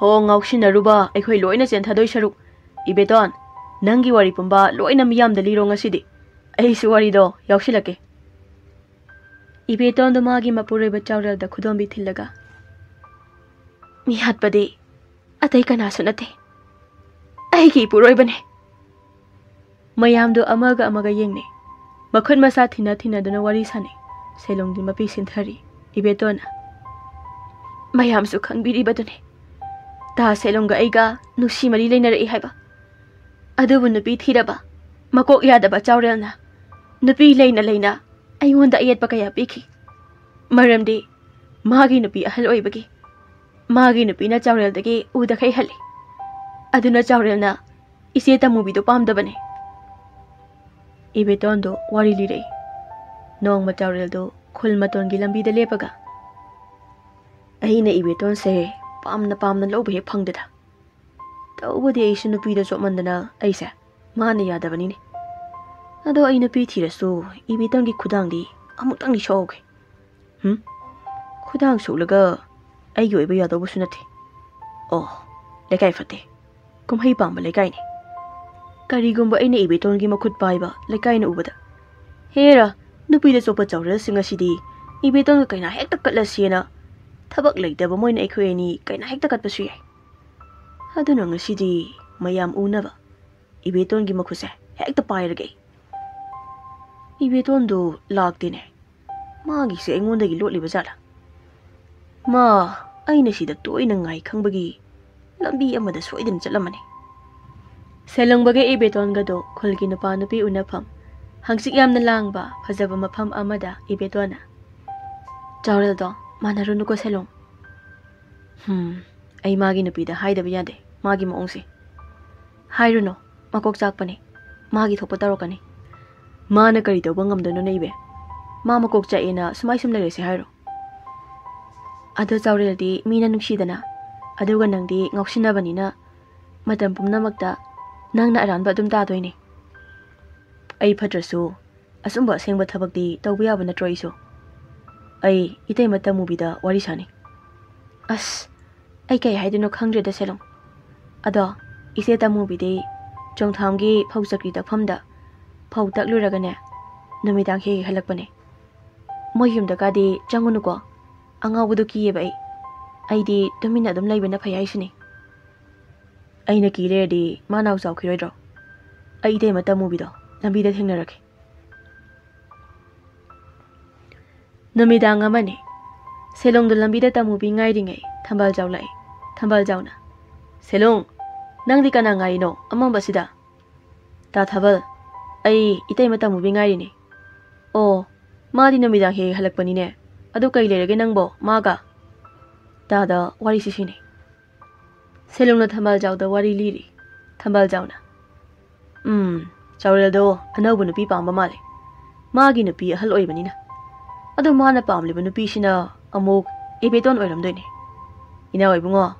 "ꯍꯣ, ꯉꯥꯎꯁꯤꯟꯅꯔꯨꯕ ꯑꯩꯈꯣꯏ ꯂꯣꯏꯅ ꯆꯦꯟꯊꯗꯣꯏ ꯁꯔꯨꯛ, ꯏꯕꯦꯇꯣꯟ, ꯅꯪꯒꯤ ꯋꯥꯔꯤ ꯄꯨꯝꯕ ꯂꯣꯏꯅ ꯃꯤꯌꯥꯝꯗ ꯂꯤꯔꯣ ꯉꯁꯤꯗꯤ꯫ ꯑꯩꯁꯨ ꯋꯥꯔꯤꯗꯣ ꯌꯥꯎꯁꯤꯜꯂꯛꯀꯦ꯫" ꯏꯕꯦꯇꯣꯟꯗꯣ ꯃꯥꯒꯤ ꯃꯄꯨꯔꯣꯏꯕ ꯆꯥꯎꯔꯦꯜꯗ ꯈꯨꯗꯣꯝꯕꯤ ꯊꯤꯜꯂꯒ, "ꯃꯤ ꯍꯥꯠꯄꯗꯤ ꯑꯇꯩ ꯀꯅꯥꯁꯨ ꯅꯠꯇꯦ, ꯑꯩꯒꯤ ꯏꯄꯨꯔꯣꯏꯕꯅꯦ꯫" ꯃꯌꯥꯝꯗꯣ ꯑꯃꯒ ꯑꯃꯒ ꯌꯦꯡꯅꯩ꯫ ꯃꯈꯨꯠ ꯃꯁꯥ ꯊꯤꯟꯅ ꯊꯤꯟꯅꯗꯨꯅ ꯋꯥꯔꯤ ꯁꯥꯟꯅꯩ꯫ ꯁꯦꯂꯣꯡꯗꯤ ꯃꯄꯤ ꯁꯤꯟꯊꯔꯤ꯫ ꯏꯕꯦꯇꯣꯟꯅ, "ꯃꯌꯥꯝꯁꯨ ꯈꯪꯕꯤꯔꯤꯕꯗꯨꯅꯤ, ꯇꯥ ꯁꯦꯂꯣꯡꯒ ꯑꯩꯒ ꯅꯨꯡꯁꯤ ꯃꯔꯤ ꯂꯩꯅꯔꯛꯏ ꯍꯥꯏꯕ꯫ ꯑꯗꯨꯕꯨ ꯅꯨꯄꯤ ꯊꯤꯔꯕ ꯃꯀꯣꯛ ꯌꯥꯗꯕ ꯆꯥꯎꯔꯦꯜꯅ ꯅꯨꯄꯤ ꯂꯩꯅ ꯂꯩꯅ ꯑꯩꯉꯣꯟꯗ ꯑꯌꯦꯠꯄ ꯀꯌꯥ ꯄꯤꯈꯤ꯫ ꯃꯔꯝꯗꯤ ꯃꯥꯒꯤ ꯅꯨꯄꯤ ꯑꯍꯜ ꯑꯣꯏꯕꯒꯤ꯫ ꯃꯥꯒꯤ ꯅꯨꯄꯤꯅ ꯆꯥꯎꯔꯦꯜꯗꯒꯤ ꯎꯗꯈꯩ ꯍꯜꯂꯤ꯫ ꯑꯗꯨꯅ ꯆꯥꯎꯔꯦꯜꯅ ꯏꯆꯦ ꯇꯃꯨꯕꯤꯗꯨ ꯄꯥꯝꯗꯕꯅꯤ꯫" ꯏꯕꯦꯇꯣꯟꯗꯨ ꯋꯥꯔꯤ ꯂꯤꯔꯛꯏ꯫ ꯅꯣꯡꯃ ꯆꯥꯎꯔꯦꯜꯗꯨ ꯈꯨꯜ ꯃꯇꯣꯟꯒꯤ ꯂꯝꯕꯤꯗ ꯂꯦꯞꯄꯒ, "ꯑꯩꯅ ꯏꯕꯦꯇꯣꯟꯁꯦ ꯄꯥꯝꯅ ꯄꯥꯝꯅ ꯂꯧꯕ ꯍꯦꯛ ꯐꯪꯗꯦꯗ꯫ ꯇꯧꯕꯗꯤ ꯑꯩꯁꯨ ꯅꯨꯄꯤꯗ ꯆꯣꯞꯃꯟꯗꯅ ꯑꯩꯁꯦ ꯃꯥꯅ ꯌꯥꯗꯕꯅꯤꯅꯦ꯫ ꯑꯗꯣ ꯑꯩ ꯅꯨꯄꯤ ꯊꯤꯔꯁꯨ ꯏꯕꯦꯇꯣꯟꯒꯤ ꯈꯨꯗꯥꯡꯗꯤ ꯑꯃꯨꯛꯇꯪꯗꯤ ꯁꯣꯛꯍꯧꯒꯦ꯫" "ꯍꯨꯝ? ꯈꯨꯗꯥꯡ ꯁꯣꯛꯂꯒ ꯑꯩꯒꯤ ꯑꯣꯏꯕ ꯌꯥꯗꯧꯕꯁꯨ ꯅꯠꯇꯦ꯫ ꯑꯣ, ꯂꯩꯀꯥꯏ ꯐꯠꯇꯦ꯫ ꯀꯨꯝꯍꯩ ꯄꯥꯝꯕ ꯂꯩꯀꯥꯏꯅꯤ꯫ ꯀꯔꯤꯒꯨꯝꯕ ꯑꯩꯅ ꯏꯕꯦꯇꯣꯟꯒꯤ ꯃꯈꯨꯠ ꯄꯥꯏꯕ ꯂꯩꯀꯥꯏꯅ ꯎꯕꯗ, 'ꯍꯦꯔꯥ, ꯅꯨꯄꯤꯗ ꯆꯣꯞꯄ ꯆꯥꯎꯔꯦꯜꯁꯤꯡ ꯑꯁꯤꯗꯤ ꯏꯕꯦꯇꯣꯟꯒ ꯀꯩꯅꯥ ꯍꯦꯛꯇ ꯀꯠꯂꯁꯤ'ꯅ ꯊꯕꯛ ꯂꯩꯇꯕ ꯃꯣꯏꯅ ꯑꯩꯈꯣꯏ ꯑꯅꯤ ꯀꯩꯅꯥ ꯍꯦꯛꯇ ꯀꯠꯄꯁꯨ ꯌꯥꯏ꯫ ꯑꯗꯨꯅ ꯉꯁꯤꯗꯤ ꯃꯌꯥꯝ ꯎꯅꯕ ꯏꯕꯦꯇꯣꯟꯒꯤ ꯃꯈꯨꯠꯁꯦ ꯍꯦꯛꯇ ꯄꯥꯏꯔꯒꯦ ꯑꯩ꯫ ꯏꯕꯦꯇꯣꯟꯗꯨ ꯂꯥꯛꯇꯦꯅꯦ꯫ ꯃꯥꯒꯤꯁꯦ ꯑꯩꯉꯣꯟꯗꯒꯤ ꯂꯣꯠꯂꯤꯕ ꯖꯥꯠꯂꯥ? ꯃꯥ ꯑꯩꯅ ꯁꯤꯗ ꯇꯣꯏꯅ ꯉꯥꯏ ꯈꯪꯕꯒꯤ ꯂꯝꯕꯤ ꯑꯃꯗ ꯁꯣꯏꯗꯅ ꯆꯠꯂꯝꯃꯅꯤ꯫" ꯁꯦꯂꯨꯡꯕꯒ ꯏꯕꯦꯇꯣꯟꯒꯗꯣ ꯈꯨꯜꯒꯤ ꯅꯨꯄꯥ ꯅꯨꯄꯤ ꯎꯅꯐꯝ, ꯍꯪꯆꯤꯠ ꯌꯥꯝꯅ ꯂꯥꯡꯕ ꯐꯖꯕ ꯃꯐꯝ ꯑꯃꯗ ꯏꯕꯦꯇꯣꯟꯅ, "ꯆꯥꯎꯔꯦꯜꯗꯣ ꯃꯥꯟꯅꯔꯨꯅꯨꯀꯣ ꯁꯦꯂꯨꯡ꯫" "ꯍꯨꯝ, ꯑꯩ ꯃꯥꯒꯤ ꯅꯨꯄꯤꯗ ꯍꯥꯏꯗꯕ ꯌꯥꯗꯦ ꯃꯥꯒꯤ ꯃꯑꯣꯡꯁꯦ꯫" "ꯍꯥꯏꯔꯨꯅꯨ, ꯃꯀꯣꯛ ꯆꯥꯛꯄꯅꯦ꯫ ꯃꯥꯒꯤ ꯊꯣꯛꯄ ꯇꯧꯔꯛꯀꯅꯤ꯫ ꯃꯥꯅ ꯀꯔꯤ ꯇꯧꯕ ꯉꯝꯗꯣꯏꯅꯣꯅꯦ ꯏꯕꯦ? ꯃꯥ ꯃꯀꯣꯛ ꯆꯥꯛꯑꯦꯅ ꯁꯨꯃꯥꯏ ꯁꯨꯝ ꯂꯩꯔꯁꯦ ꯍꯥꯏꯔꯣ? ꯑꯗꯣ ꯆꯥꯎꯔꯦꯜꯗꯤ ꯃꯤꯅ ꯅꯨꯡꯁꯤꯗꯅ, ꯑꯗꯨꯒ ꯅꯪꯗꯤ ꯉꯥꯎꯁꯤꯟꯅꯕꯅꯤꯅ ꯃꯇꯝ ꯄꯨꯝꯅꯃꯛꯇ ꯅꯪꯅ ꯑꯔꯥꯟꯕ ꯑꯗꯨꯝ ꯇꯥꯗꯣꯏꯅꯦ꯫ ꯑꯩ ꯐꯠꯇ꯭ꯔꯁꯨ ꯑꯁꯨꯝꯕ ꯑꯁꯦꯡꯕ ꯊꯕꯛꯇꯤ ꯇꯧꯕ ꯌꯥꯕ ꯅꯠꯇ꯭ꯔꯣ ꯑꯩꯁꯨ? ꯑꯩ ꯏꯇꯩꯃ ꯇꯃꯨꯕꯤꯗ ꯋꯥꯔꯤ ꯁꯥꯅꯤ꯫ ꯑꯁ, ꯑꯩ ꯀꯩ ꯍꯥꯏꯗꯣꯏꯅꯣ ꯈꯪꯗ꯭ꯔꯦꯗ ꯁꯦꯂꯣꯡ꯫ ꯑꯗꯣ ꯏꯆꯦ ꯇꯃꯨꯕꯤꯗꯤ ꯆꯣꯡꯊꯥꯝꯒꯤ ꯐꯧ ꯆꯀ꯭ꯔꯤ ꯇꯛꯐꯝꯗ ꯐꯧ ꯇꯛꯂꯨꯔꯒꯅꯦ, ꯅꯨꯃꯤꯗꯥꯡ ꯍꯦꯛ ꯍꯦꯛ ꯍꯜꯂꯛꯄꯅꯦ꯫ ꯃꯣꯏ ꯌꯨꯝꯗꯀꯥꯗꯤ ꯆꯪꯉꯨꯅꯨꯀꯣ, ꯑꯉꯥꯎꯕꯗꯣ ꯀꯤꯌꯦꯕ ꯑꯩ꯫ ꯑꯩꯗꯤ ꯇꯨꯃꯤꯟꯅ ꯑꯗꯨꯝ ꯂꯩꯕꯅ ꯐꯩ ꯍꯥꯏꯁꯤꯅꯤ꯫ ꯑꯩꯅ ꯀꯤ ꯂꯩꯔꯗꯤ ꯃꯥ ꯅꯥꯎ ꯆꯥꯎꯈꯤꯔꯣꯏꯗ꯭ꯔꯣ? ꯑꯩ ꯏꯇꯩꯃ ꯇꯃꯨꯕꯤꯗꯣ ꯂꯝꯕꯤꯗ ꯊꯦꯡꯅꯔꯛꯀꯦ꯫ ꯅꯨꯃꯤꯗꯥꯡ ꯑꯃꯅꯤ꯫ ꯁꯦꯂꯣꯡꯗꯣ ꯂꯝꯕꯤꯗ ꯇꯃꯨꯕꯤ ꯉꯥꯏꯔꯤꯉꯩ ꯊꯝꯕꯥꯜ ꯖꯥꯎ ꯂꯥꯛꯏ꯫ ꯊꯝꯕꯥꯜ ꯖꯥꯎꯅ, "ꯁꯦꯂꯣꯡ, ꯅꯪꯗꯤ ꯀꯅꯥ ꯉꯥꯏꯔꯤꯅꯣ ꯑꯃꯝꯕꯁꯤꯗ?" "ꯇꯥ ꯊꯥꯕꯜ, ꯑꯩ ꯏꯇꯩꯃ ꯇꯃꯨꯕꯤ ꯉꯥꯏꯔꯤꯅꯦ꯫" "ꯑꯣ, ꯃꯥꯗꯤ ꯅꯨꯃꯤꯗꯥꯡ ꯍꯦꯛ ꯍꯦꯛ ꯍꯜꯂꯛꯄꯅꯤꯅꯦ꯫ ꯑꯗꯨ ꯀꯩ ꯂꯩꯔꯒꯦ ꯅꯪꯕꯣ ꯃꯥꯒ?" ꯇꯥꯗ ꯋꯥꯔꯤꯁꯤ ꯁꯤꯅꯤ꯫ ꯁꯦꯂꯨꯡꯅ ꯊꯝꯕꯥꯜ ꯖꯥꯎꯗ ꯋꯥꯔꯤ ꯂꯤꯔꯤ꯫ ꯊꯝꯕꯥꯜ ꯖꯥꯎꯅ, "ꯎꯝ, ꯆꯥꯎꯔꯦꯜꯗꯣ ꯑꯅꯧꯕ ꯅꯨꯄꯤ ꯄꯥꯝꯕ ꯃꯥꯜꯂꯦ꯫ ꯃꯥꯒꯤ ꯅꯨꯄꯤ ꯑꯍꯜ ꯑꯣꯏꯕꯅꯤꯅ꯫ ꯑꯗꯣ ꯃꯥꯅ ꯄꯥꯝꯂꯤꯕ ꯅꯨꯄꯤꯁꯤꯅ ꯑꯃꯨꯛ ꯏꯕꯦꯇꯣꯟ ꯑꯣꯏꯔꯝꯗꯣꯏꯅꯦ꯫ ꯏꯅꯥꯎ ꯏꯕꯨꯡꯉꯣ,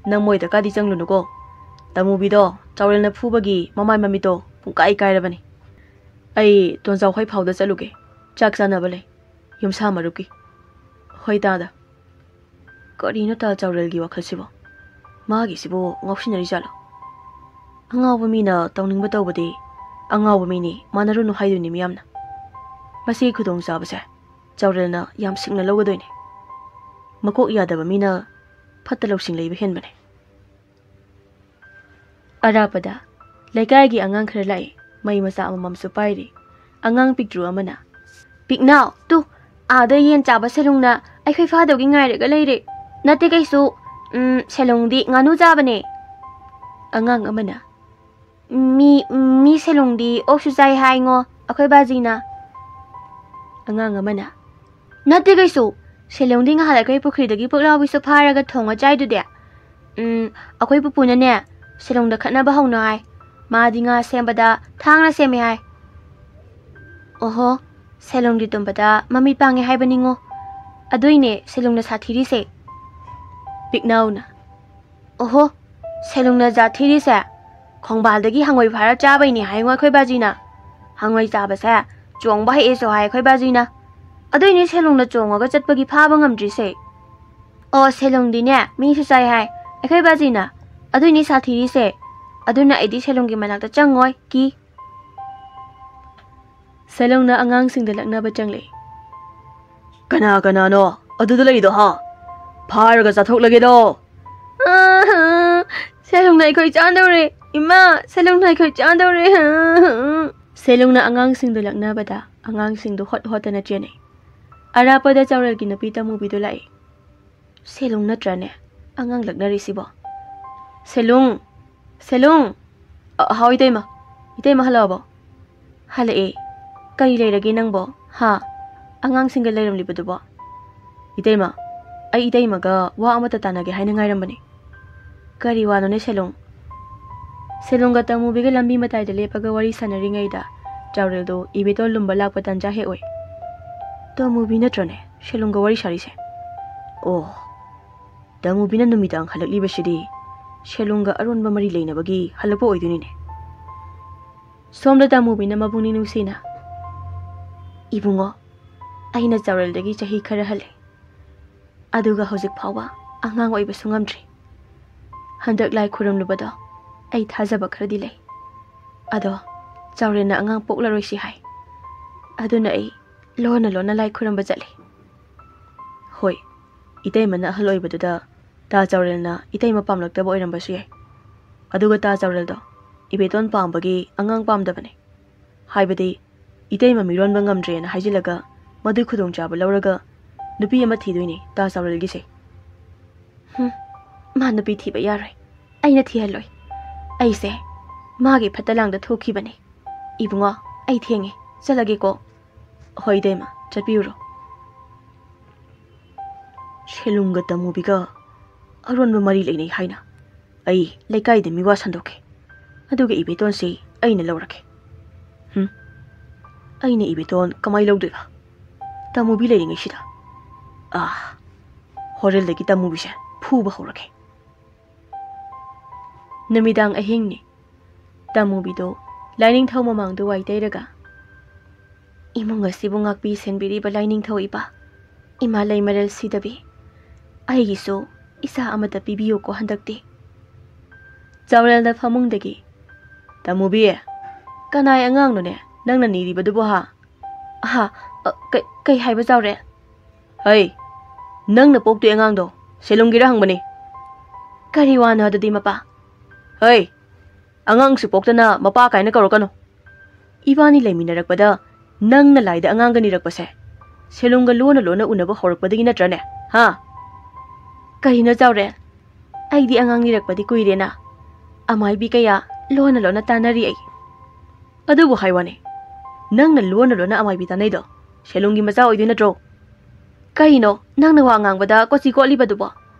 ꯅꯪ ꯃꯣꯏꯗ ꯀꯥꯗꯤ ꯆꯪꯂꯨꯅꯨꯀꯣ꯫ ꯇꯃꯨꯕꯤꯗꯣ ꯆꯥꯎꯔꯦꯜꯅ ꯐꯨꯕꯒꯤ ꯃꯃꯥꯏ ꯃꯃꯤꯠꯇꯣ ꯄꯨꯡꯀꯥꯏ ꯀꯥꯏꯔꯕꯅꯤ꯫ ꯑꯩ ꯇꯣꯟꯖꯥꯎ ꯍꯣꯏ ꯐꯥꯎꯗ ꯆꯠꯂꯨꯒꯦ꯫ ꯆꯥꯛ ꯆꯥꯅꯕ ꯂꯩ꯫ ꯌꯨꯝꯁꯥ ꯃꯔꯨꯞꯀꯤ꯫" "ꯍꯣꯏ ꯇꯥꯗ꯫" ꯀꯔꯤꯅꯣ ꯇꯥ ꯆꯥꯎꯔꯦꯜꯒꯤ ꯋꯥꯈꯜꯁꯤꯕꯣ? ꯃꯥꯒꯤꯁꯤꯕꯨ ꯉꯥꯎꯁꯤꯟꯅꯔꯤ ꯖꯥꯠꯂꯣ? ꯑꯉꯥꯎꯕ ꯃꯤꯅ ꯇꯧꯅꯤꯡꯕ ꯇꯧꯕꯗꯤ ꯑꯉꯥꯎꯕ ꯃꯤꯅꯤ ꯃꯥꯟꯅꯔꯨꯅꯨ ꯍꯥꯏꯗꯣꯏꯅꯤ ꯃꯤꯌꯥꯝꯅ꯫ ꯃꯁꯤꯒꯤ ꯈꯨꯗꯣꯡꯆꯥꯕꯁꯦ ꯆꯥꯎꯔꯦꯜꯅ ꯌꯥꯝ ꯁꯤꯡꯅ ꯂꯧꯒꯗꯣꯏꯅꯤ꯫ ꯃꯀꯣꯛ ꯌꯥꯗꯕ ꯃꯤꯅ ꯐꯠꯇ ꯂꯧꯁꯤꯡ ꯂꯩꯕ ꯍꯦꯟꯕꯅꯦ꯫ ꯑꯔꯥꯞꯄꯗ ꯂꯩꯀꯥꯏꯒꯤ ꯑꯉꯥꯡ ꯈꯔ ꯂꯥꯛꯏ꯫ ꯃꯩ ꯃꯆꯥ ꯑꯃꯃꯝꯁꯨ ꯄꯥꯏꯔꯤ꯫ ꯑꯉꯥꯡ ꯄꯤꯛꯇ꯭ꯔꯨ ꯑꯃꯅ, "ꯄꯤꯛꯅꯥꯎ, ꯇꯨ, ꯑꯥꯗ ꯌꯦꯟ ꯆꯥꯕ ꯁꯦꯂꯨꯡꯅ ꯑꯩꯈꯣꯏ ꯐꯥꯗꯧꯒꯤ ꯉꯥꯏꯔꯒ ꯂꯩꯔꯦ꯫ ꯅꯠꯇꯦ ꯀꯩꯁꯨ, ꯎꯝ, ꯁꯦꯂꯨꯡꯗꯤ ꯉꯥꯅꯨ ꯆꯥꯕꯅꯦ꯫" ꯑꯉꯥꯡ ꯑꯃꯅ, "ꯃꯤ, ꯃꯤ ꯁꯦꯂꯨꯡꯗꯤ ꯑꯣꯛꯁꯨ ꯆꯥꯏ ꯍꯥꯏꯉꯣ ꯑꯩꯈꯣꯏ ꯕꯥꯖꯤꯅ꯫" ꯑꯉꯥꯡ ꯑꯃꯅ, "ꯅꯠꯇꯦ ꯀꯩꯁꯨ, ꯁꯦꯂꯨꯡꯗꯤ ꯉꯍꯥꯟ ꯑꯩꯈꯣꯏ ꯄꯨꯈ꯭ꯔꯤꯗꯒꯤ ꯄꯨꯛꯂꯥꯎꯕꯤꯁꯨ ꯐꯥꯔꯒ ꯊꯣꯡꯉ ꯆꯥꯏꯗꯨꯗꯤ꯫ ꯎꯝ, ꯑꯩꯈꯣꯏ ꯄꯨꯄꯨꯅꯅꯦ, ꯁꯦꯂꯨꯡꯗ ꯈꯠꯅꯕ ꯍꯧꯅꯣ ꯍꯥꯏ꯫ ꯃꯥꯗꯤ ꯉꯥ ꯁꯦꯝꯕꯗ ꯊꯥꯡꯅ ꯁꯦꯝꯃꯦ ꯍꯥꯏ꯫ ꯑꯣꯍꯣ, ꯁꯦꯂꯨꯡꯗꯤ ꯇꯨꯝꯕꯗ ꯃꯃꯤꯠ ꯄꯥꯡꯉꯦ ꯍꯥꯏꯕꯅꯤꯉꯣ꯫ ꯑꯗꯨꯏꯅꯦ ꯁꯦꯂꯨꯡꯅ ꯁꯥꯊꯤꯔꯤꯁꯦ꯫ ꯄꯤꯛꯅꯧꯅ, ꯑꯣꯍꯣ, ꯁꯦꯂꯨꯡꯅ ꯖꯥꯠ ꯊꯤꯔꯤꯁꯦ ꯈꯣꯡꯕꯥꯜꯗꯒꯤ ꯍꯪꯉꯣꯏ ꯐꯥꯔ ꯆꯥꯕꯩꯅꯦ ꯍꯥꯏꯉꯣ ꯑꯩꯈꯣꯏ ꯕꯥꯖꯤꯅ꯫ ꯍꯪꯉꯣꯏ ꯆꯥꯕꯁꯦ ꯆꯣꯡꯕ ꯍꯩꯑꯦꯁꯨ ꯍꯥꯏ ꯑꯩꯈꯣꯏ ꯕꯥꯖꯤꯅ꯫ ꯑꯗꯨꯏꯅꯦ ꯁꯦꯂꯨꯡꯅ ꯆꯣꯡꯉꯒ ꯆꯠꯄꯒꯤ ꯐꯥꯕ ꯉꯝꯗ꯭ꯔꯤꯁꯦ꯫ ꯑꯣ, ꯁꯦꯂꯨꯡꯗꯤꯅꯦ ꯃꯤꯁꯨ ꯆꯥꯏ ꯍꯥꯏ ꯑꯩꯈꯣꯏ ꯕꯥꯖꯤꯅ꯫ ꯑꯗꯨꯏꯅꯦ ꯁꯥꯊꯤꯔꯤꯁꯦ꯫ ꯑꯗꯨꯅ ꯑꯩꯗꯤ ꯁꯦꯂꯨꯡꯒꯤ ꯃꯅꯥꯛꯇ ꯆꯪꯉꯣꯏ, ꯀꯤ꯫ ꯁꯦꯂꯨꯡꯅ ꯑꯉꯥꯡꯁꯤꯡꯗ ꯂꯛꯅꯕ ꯆꯪꯂꯛꯏ꯫ "ꯀꯅꯥ ꯀꯅꯥꯅꯣ ꯑꯗꯨꯗ ꯂꯩꯗꯣ, ꯍꯥ? ꯐꯥꯔꯒ ꯆꯥꯊꯣꯛꯂꯒꯦꯗꯣ!" "ꯑꯥ, ꯁꯦꯂꯨꯡꯅ ꯑꯩꯈꯣꯏ ꯆꯥꯗꯧꯔꯦ꯫ ꯏꯃꯥ, ꯁꯦꯂꯨꯡꯅ ꯑꯩꯈꯣꯏ ꯆꯥꯗꯧꯔꯦ!" ꯁꯦꯂꯨꯡꯅ ꯑꯉꯥꯡꯁꯤꯡꯗꯨ ꯂꯛꯅꯕꯗ ꯑꯉꯥꯡꯁꯤꯡꯗꯨ ꯍꯣꯠ ꯍꯣꯠꯇꯅ ꯆꯦꯟꯅꯩ꯫ ꯑꯔꯥꯞꯄꯗ ꯆꯥꯎꯔꯦꯜꯒꯤ ꯅꯨꯄꯤ ꯇꯃꯨꯕꯤꯗꯨ ꯂꯥꯛꯏ꯫ "ꯁꯦꯂꯨꯡ ꯅꯠꯇ꯭ꯔꯅꯦ ꯑꯉꯥꯡ ꯂꯛꯅꯔꯤꯁꯤꯕꯣ? ꯁꯦꯂꯨꯡ! ꯁꯦꯂꯨꯡ! ꯑ, ꯍꯥꯎ ꯏꯇꯩꯃ꯫ ꯏꯇꯩꯃ ꯍꯜꯂꯛꯑꯕꯣ?" "ꯍꯜꯂꯛꯑꯦ꯫ ꯀꯔꯤ ꯂꯩꯔꯒꯦ ꯅꯪꯕꯣ? ꯍꯥ? ꯑꯉꯥꯡꯁꯤꯡꯒ ꯂꯩꯔꯝꯂꯤꯕꯗꯨꯕꯣ?" "ꯏꯇꯩꯃ, ꯑꯩ ꯏꯇꯩꯃꯒ ꯋꯥ ꯑꯃꯇ ꯇꯥꯟꯅꯒꯦ ꯍꯥꯏꯅ ꯉꯥꯏꯔꯝꯕꯅꯤ꯫" "ꯀꯔꯤ ꯋꯥꯅꯣꯅꯦ ꯁꯦꯂꯨꯡ?" ꯁꯦꯂꯨꯡꯒ ꯇꯃꯨꯕꯤꯒ ꯂꯝꯕꯤ ꯃꯇꯥꯏꯗ ꯂꯦꯞꯄꯒ ꯋꯥꯔꯤ ꯁꯥꯟꯅꯔꯤꯉꯩꯗ ꯆꯥꯎꯔꯦꯜꯗꯣ ꯏꯕꯦꯇꯣꯟ ꯂꯨꯝꯕ ꯂꯥꯛꯄ ꯇꯟꯖꯥ ꯍꯦꯛ ꯑꯣꯏ꯫ "ꯇꯃꯨꯕꯤ ꯅꯠꯇ꯭ꯔꯅꯦ ꯁꯦꯂꯨꯡꯒ ꯋꯥꯔꯤ ꯁꯥꯔꯤꯁꯦ? ꯑꯣ, ꯇꯃꯨꯕꯤꯅ ꯅꯨꯃꯤꯗꯥꯡ ꯍꯜꯂꯛꯂꯤꯕꯁꯤꯗꯤ ꯁꯦꯂꯨꯡꯒ ꯑꯔꯣꯟꯕ ꯃꯔꯤ ꯂꯩꯅꯕꯒꯤ ꯍꯜꯂꯛꯄ ꯑꯣꯏꯗꯣꯏꯅꯤꯅꯦ꯫" ꯁꯣꯝꯗ ꯇꯃꯨꯕꯤꯅ ꯃꯕꯨꯛꯅꯤꯡ ꯅꯨꯡꯁꯤꯅ, "ꯏꯕꯨꯡꯉꯣ, ꯑꯩꯅ ꯆꯥꯎꯔꯦꯜꯗꯒꯤ ꯆꯍꯤ ꯈꯔ ꯍꯜꯂꯦ꯫ ꯑꯗꯨꯒ ꯍꯧꯖꯤꯛ ꯐꯥꯎꯕ ꯑꯉꯥꯡ ꯑꯣꯏꯕꯁꯨ ꯉꯝꯗ꯭ꯔꯤ꯫ ꯍꯟꯗꯛ ꯂꯥꯏ ꯈꯨꯔꯨꯝꯂꯨꯕꯗꯣ ꯑꯩ ꯊꯥꯖꯕ ꯈꯔꯗꯤ ꯂꯩ꯫ ꯑꯗꯣ ꯆꯥꯎꯔꯦꯜꯅ ꯑꯉꯥꯡ ꯄꯣꯛꯂꯔꯣꯏꯁꯤ ꯍꯥꯏ꯫ ꯑꯗꯨꯅ ꯑꯩ ꯂꯣꯟꯅ ꯂꯣꯟꯅ ꯂꯥꯏ ꯈꯨꯔꯨꯝꯕ ꯆꯠꯂꯤ꯫" "ꯍꯣꯏ, ꯏꯇꯩꯃꯅ ꯑꯍꯜ ꯑꯣꯏꯕꯗꯨꯗ ꯇꯥ ꯆꯥꯎꯔꯦꯜꯅ ꯏꯇꯩꯃ ꯄꯥꯝꯂꯛꯇꯕ ꯑꯣꯏꯔꯝꯕꯁꯨ ꯌꯥꯏ꯫ ꯑꯗꯨꯒ ꯇꯥ ꯆꯥꯎꯔꯦꯜꯗꯣ ꯏꯕꯦꯇꯣꯟ ꯄꯥꯝꯕꯒꯤ ꯑꯉꯥꯡ ꯄꯥꯝꯗꯕꯅꯦ꯫ ꯍꯥꯏꯕꯗꯤ ꯏꯇꯩꯃ ꯃꯤꯔꯣꯟꯕ ꯉꯝꯗ꯭ꯔꯦꯅ ꯍꯥꯏꯖꯤꯜꯂꯒ ꯃꯗꯨꯒꯤ ꯈꯨꯗꯣꯡꯆꯥꯕ ꯂꯧꯔꯒ ꯅꯨꯄꯤ ꯑꯃ ꯊꯤꯗꯣꯏꯅꯦ ꯇꯥ ꯆꯥꯎꯔꯦꯜꯒꯤꯁꯦ꯫" "ꯍꯨꯝ, ꯃꯥ ꯅꯨꯄꯤ ꯊꯤꯕ ꯌꯥꯔꯣꯏ꯫ ꯑꯩꯅ ꯊꯤꯍꯜꯂꯣꯏ꯫ ꯑꯩꯁꯦ ꯃꯥꯒꯤ ꯐꯠꯇ ꯂꯥꯡꯗ ꯊꯣꯛꯈꯤꯕꯅꯦ꯫ ꯏꯕꯨꯡꯉꯣ, ꯑꯩ ꯊꯦꯡꯉꯦ, ꯆꯠꯂꯒꯦꯀꯣ꯫" "ꯍꯣꯏ ꯏꯇꯩꯃ, ꯆꯠꯄꯤꯔꯨꯔꯣ꯫" "ꯁꯦꯂꯨꯡꯒ ꯇꯃꯨꯕꯤꯒ ꯑꯔꯣꯟꯕ ꯃꯔꯤ ꯂꯩꯅꯩ ꯍꯥꯏꯅ ꯑꯩ ꯂꯩꯀꯥꯏꯗ ꯃꯤꯋꯥ ꯁꯟꯗꯣꯛꯈꯤ꯫ ꯑꯗꯨꯒ ꯏꯕꯦꯇꯣꯟꯁꯤ ꯑꯩꯅ ꯂꯧꯔꯒꯦ꯫ ꯍꯨꯝ? ꯑꯩꯅ ꯏꯕꯦꯇꯣꯟ ꯀꯃꯥꯏ ꯂꯧꯗꯣꯏꯕ? ꯇꯥꯃꯨꯕꯤ ꯂꯩꯔꯤꯉꯩꯁꯤꯗ꯫ ꯑꯥ, ꯍꯣꯔꯦꯜꯗꯒꯤ ꯇꯥꯃꯨꯕꯤꯁꯦ ꯐꯨꯕ ꯍꯧꯔꯒꯦ꯫ ꯅꯨꯃꯤꯗꯥꯡ ꯑꯍꯤꯡꯅꯤ꯫ ꯇꯥꯃꯨꯕꯤꯗꯣ ꯂꯥꯏꯅꯤꯡꯊꯧ ꯃꯃꯥꯡꯗ ꯋꯥꯏ ꯇꯩꯔꯒ, "ꯏꯃꯨꯡ ꯑꯁꯤꯕꯨ ꯉꯥꯛꯄꯤ ꯁꯦꯟꯕꯤꯔꯤꯕ ꯂꯥꯏꯅꯤꯡꯊꯧ ꯏꯄꯥ, ꯏꯃꯥ ꯂꯩꯃꯔꯦꯜ ꯁꯤꯗꯕꯤ, ꯑꯩꯒꯤꯁꯨ ꯏꯆꯥ ꯑꯃꯇ ꯄꯤꯕꯤꯌꯨꯀꯣ ꯍꯟꯗꯛꯇꯤ꯫" ꯆꯥꯎꯔꯦꯜꯅ ꯐꯃꯨꯡꯗꯒꯤ, "ꯇꯥꯃꯨꯕꯤ, ꯀꯅꯥꯏ ꯑꯉꯥꯡꯅꯣꯅꯦ ꯅꯪꯅ ꯅꯤꯔꯤꯕꯗꯨꯕꯨ ꯍꯥ?" "ꯑꯍꯥ, ꯑ, ꯀꯩ, ꯀꯩ ꯍꯥꯏꯕ ꯆꯥꯎꯔꯦꯜ?" "ꯍꯩ, ꯅꯪꯅ ꯄꯣꯛꯇꯣꯏ ꯑꯉꯥꯡꯗꯣ ꯁꯦꯂꯨꯡꯒꯤꯔ ꯍꯪꯕꯅꯤ꯫" "ꯀꯔꯤ ꯋꯥꯅꯣ ꯑꯗꯨꯗꯤ ꯃꯄꯥ?" "ꯍꯩ, ꯑꯉꯥꯡꯁꯨ ꯄꯣꯛꯇꯅ ꯃꯄꯥ ꯀꯥꯏꯅ ꯀꯧꯔꯛꯀꯅꯨ꯫ ꯏꯕꯥꯅꯤ ꯂꯩꯃꯤꯟꯅꯔꯛꯄꯗ ꯅꯪꯅ ꯂꯥꯏꯗ ꯑꯉꯥꯡꯒ ꯅꯤꯔꯛꯄꯁꯦ ꯁꯦꯂꯨꯡꯒ ꯂꯣꯟꯅ ꯂꯣꯟꯅ ꯎꯅꯕ ꯍꯧꯔꯛꯄꯗꯒꯤ ꯅꯠꯇ꯭ꯔꯅꯦ, ꯍꯥ?" "ꯀꯔꯤꯅꯣ ꯆꯥꯎꯔꯦꯜ? ꯑꯩꯗꯤ ꯑꯉꯥꯡ ꯅꯤꯔꯛꯄꯗꯤ ꯀꯨꯏꯔꯦꯅ꯫ ꯑꯃꯥꯏꯕꯤ ꯀꯌꯥ ꯂꯣꯟꯅ ꯂꯣꯟꯅ ꯇꯥꯟꯅꯔꯤ ꯑꯩ꯫" "ꯑꯗꯨꯕꯨ ꯍꯥꯏ ꯋꯥꯅꯤ, ꯅꯪꯅ ꯂꯣꯟꯅ ꯂꯣꯟꯅ ꯑꯃꯥꯏꯕꯤ ꯇꯥꯟꯅꯩꯗꯣ ꯁꯦꯂꯨꯡꯒꯤ ꯃꯆꯥ ꯑꯣꯏꯗꯣꯏ ꯅꯠꯇ꯭ꯔꯣ? ꯀꯔꯤꯅꯣ ꯅꯪꯅ ꯋꯥ ꯉꯥꯡꯕꯗ ꯀꯣꯆꯤ ꯀꯣꯠꯂꯤꯕꯗꯨꯕꯣ?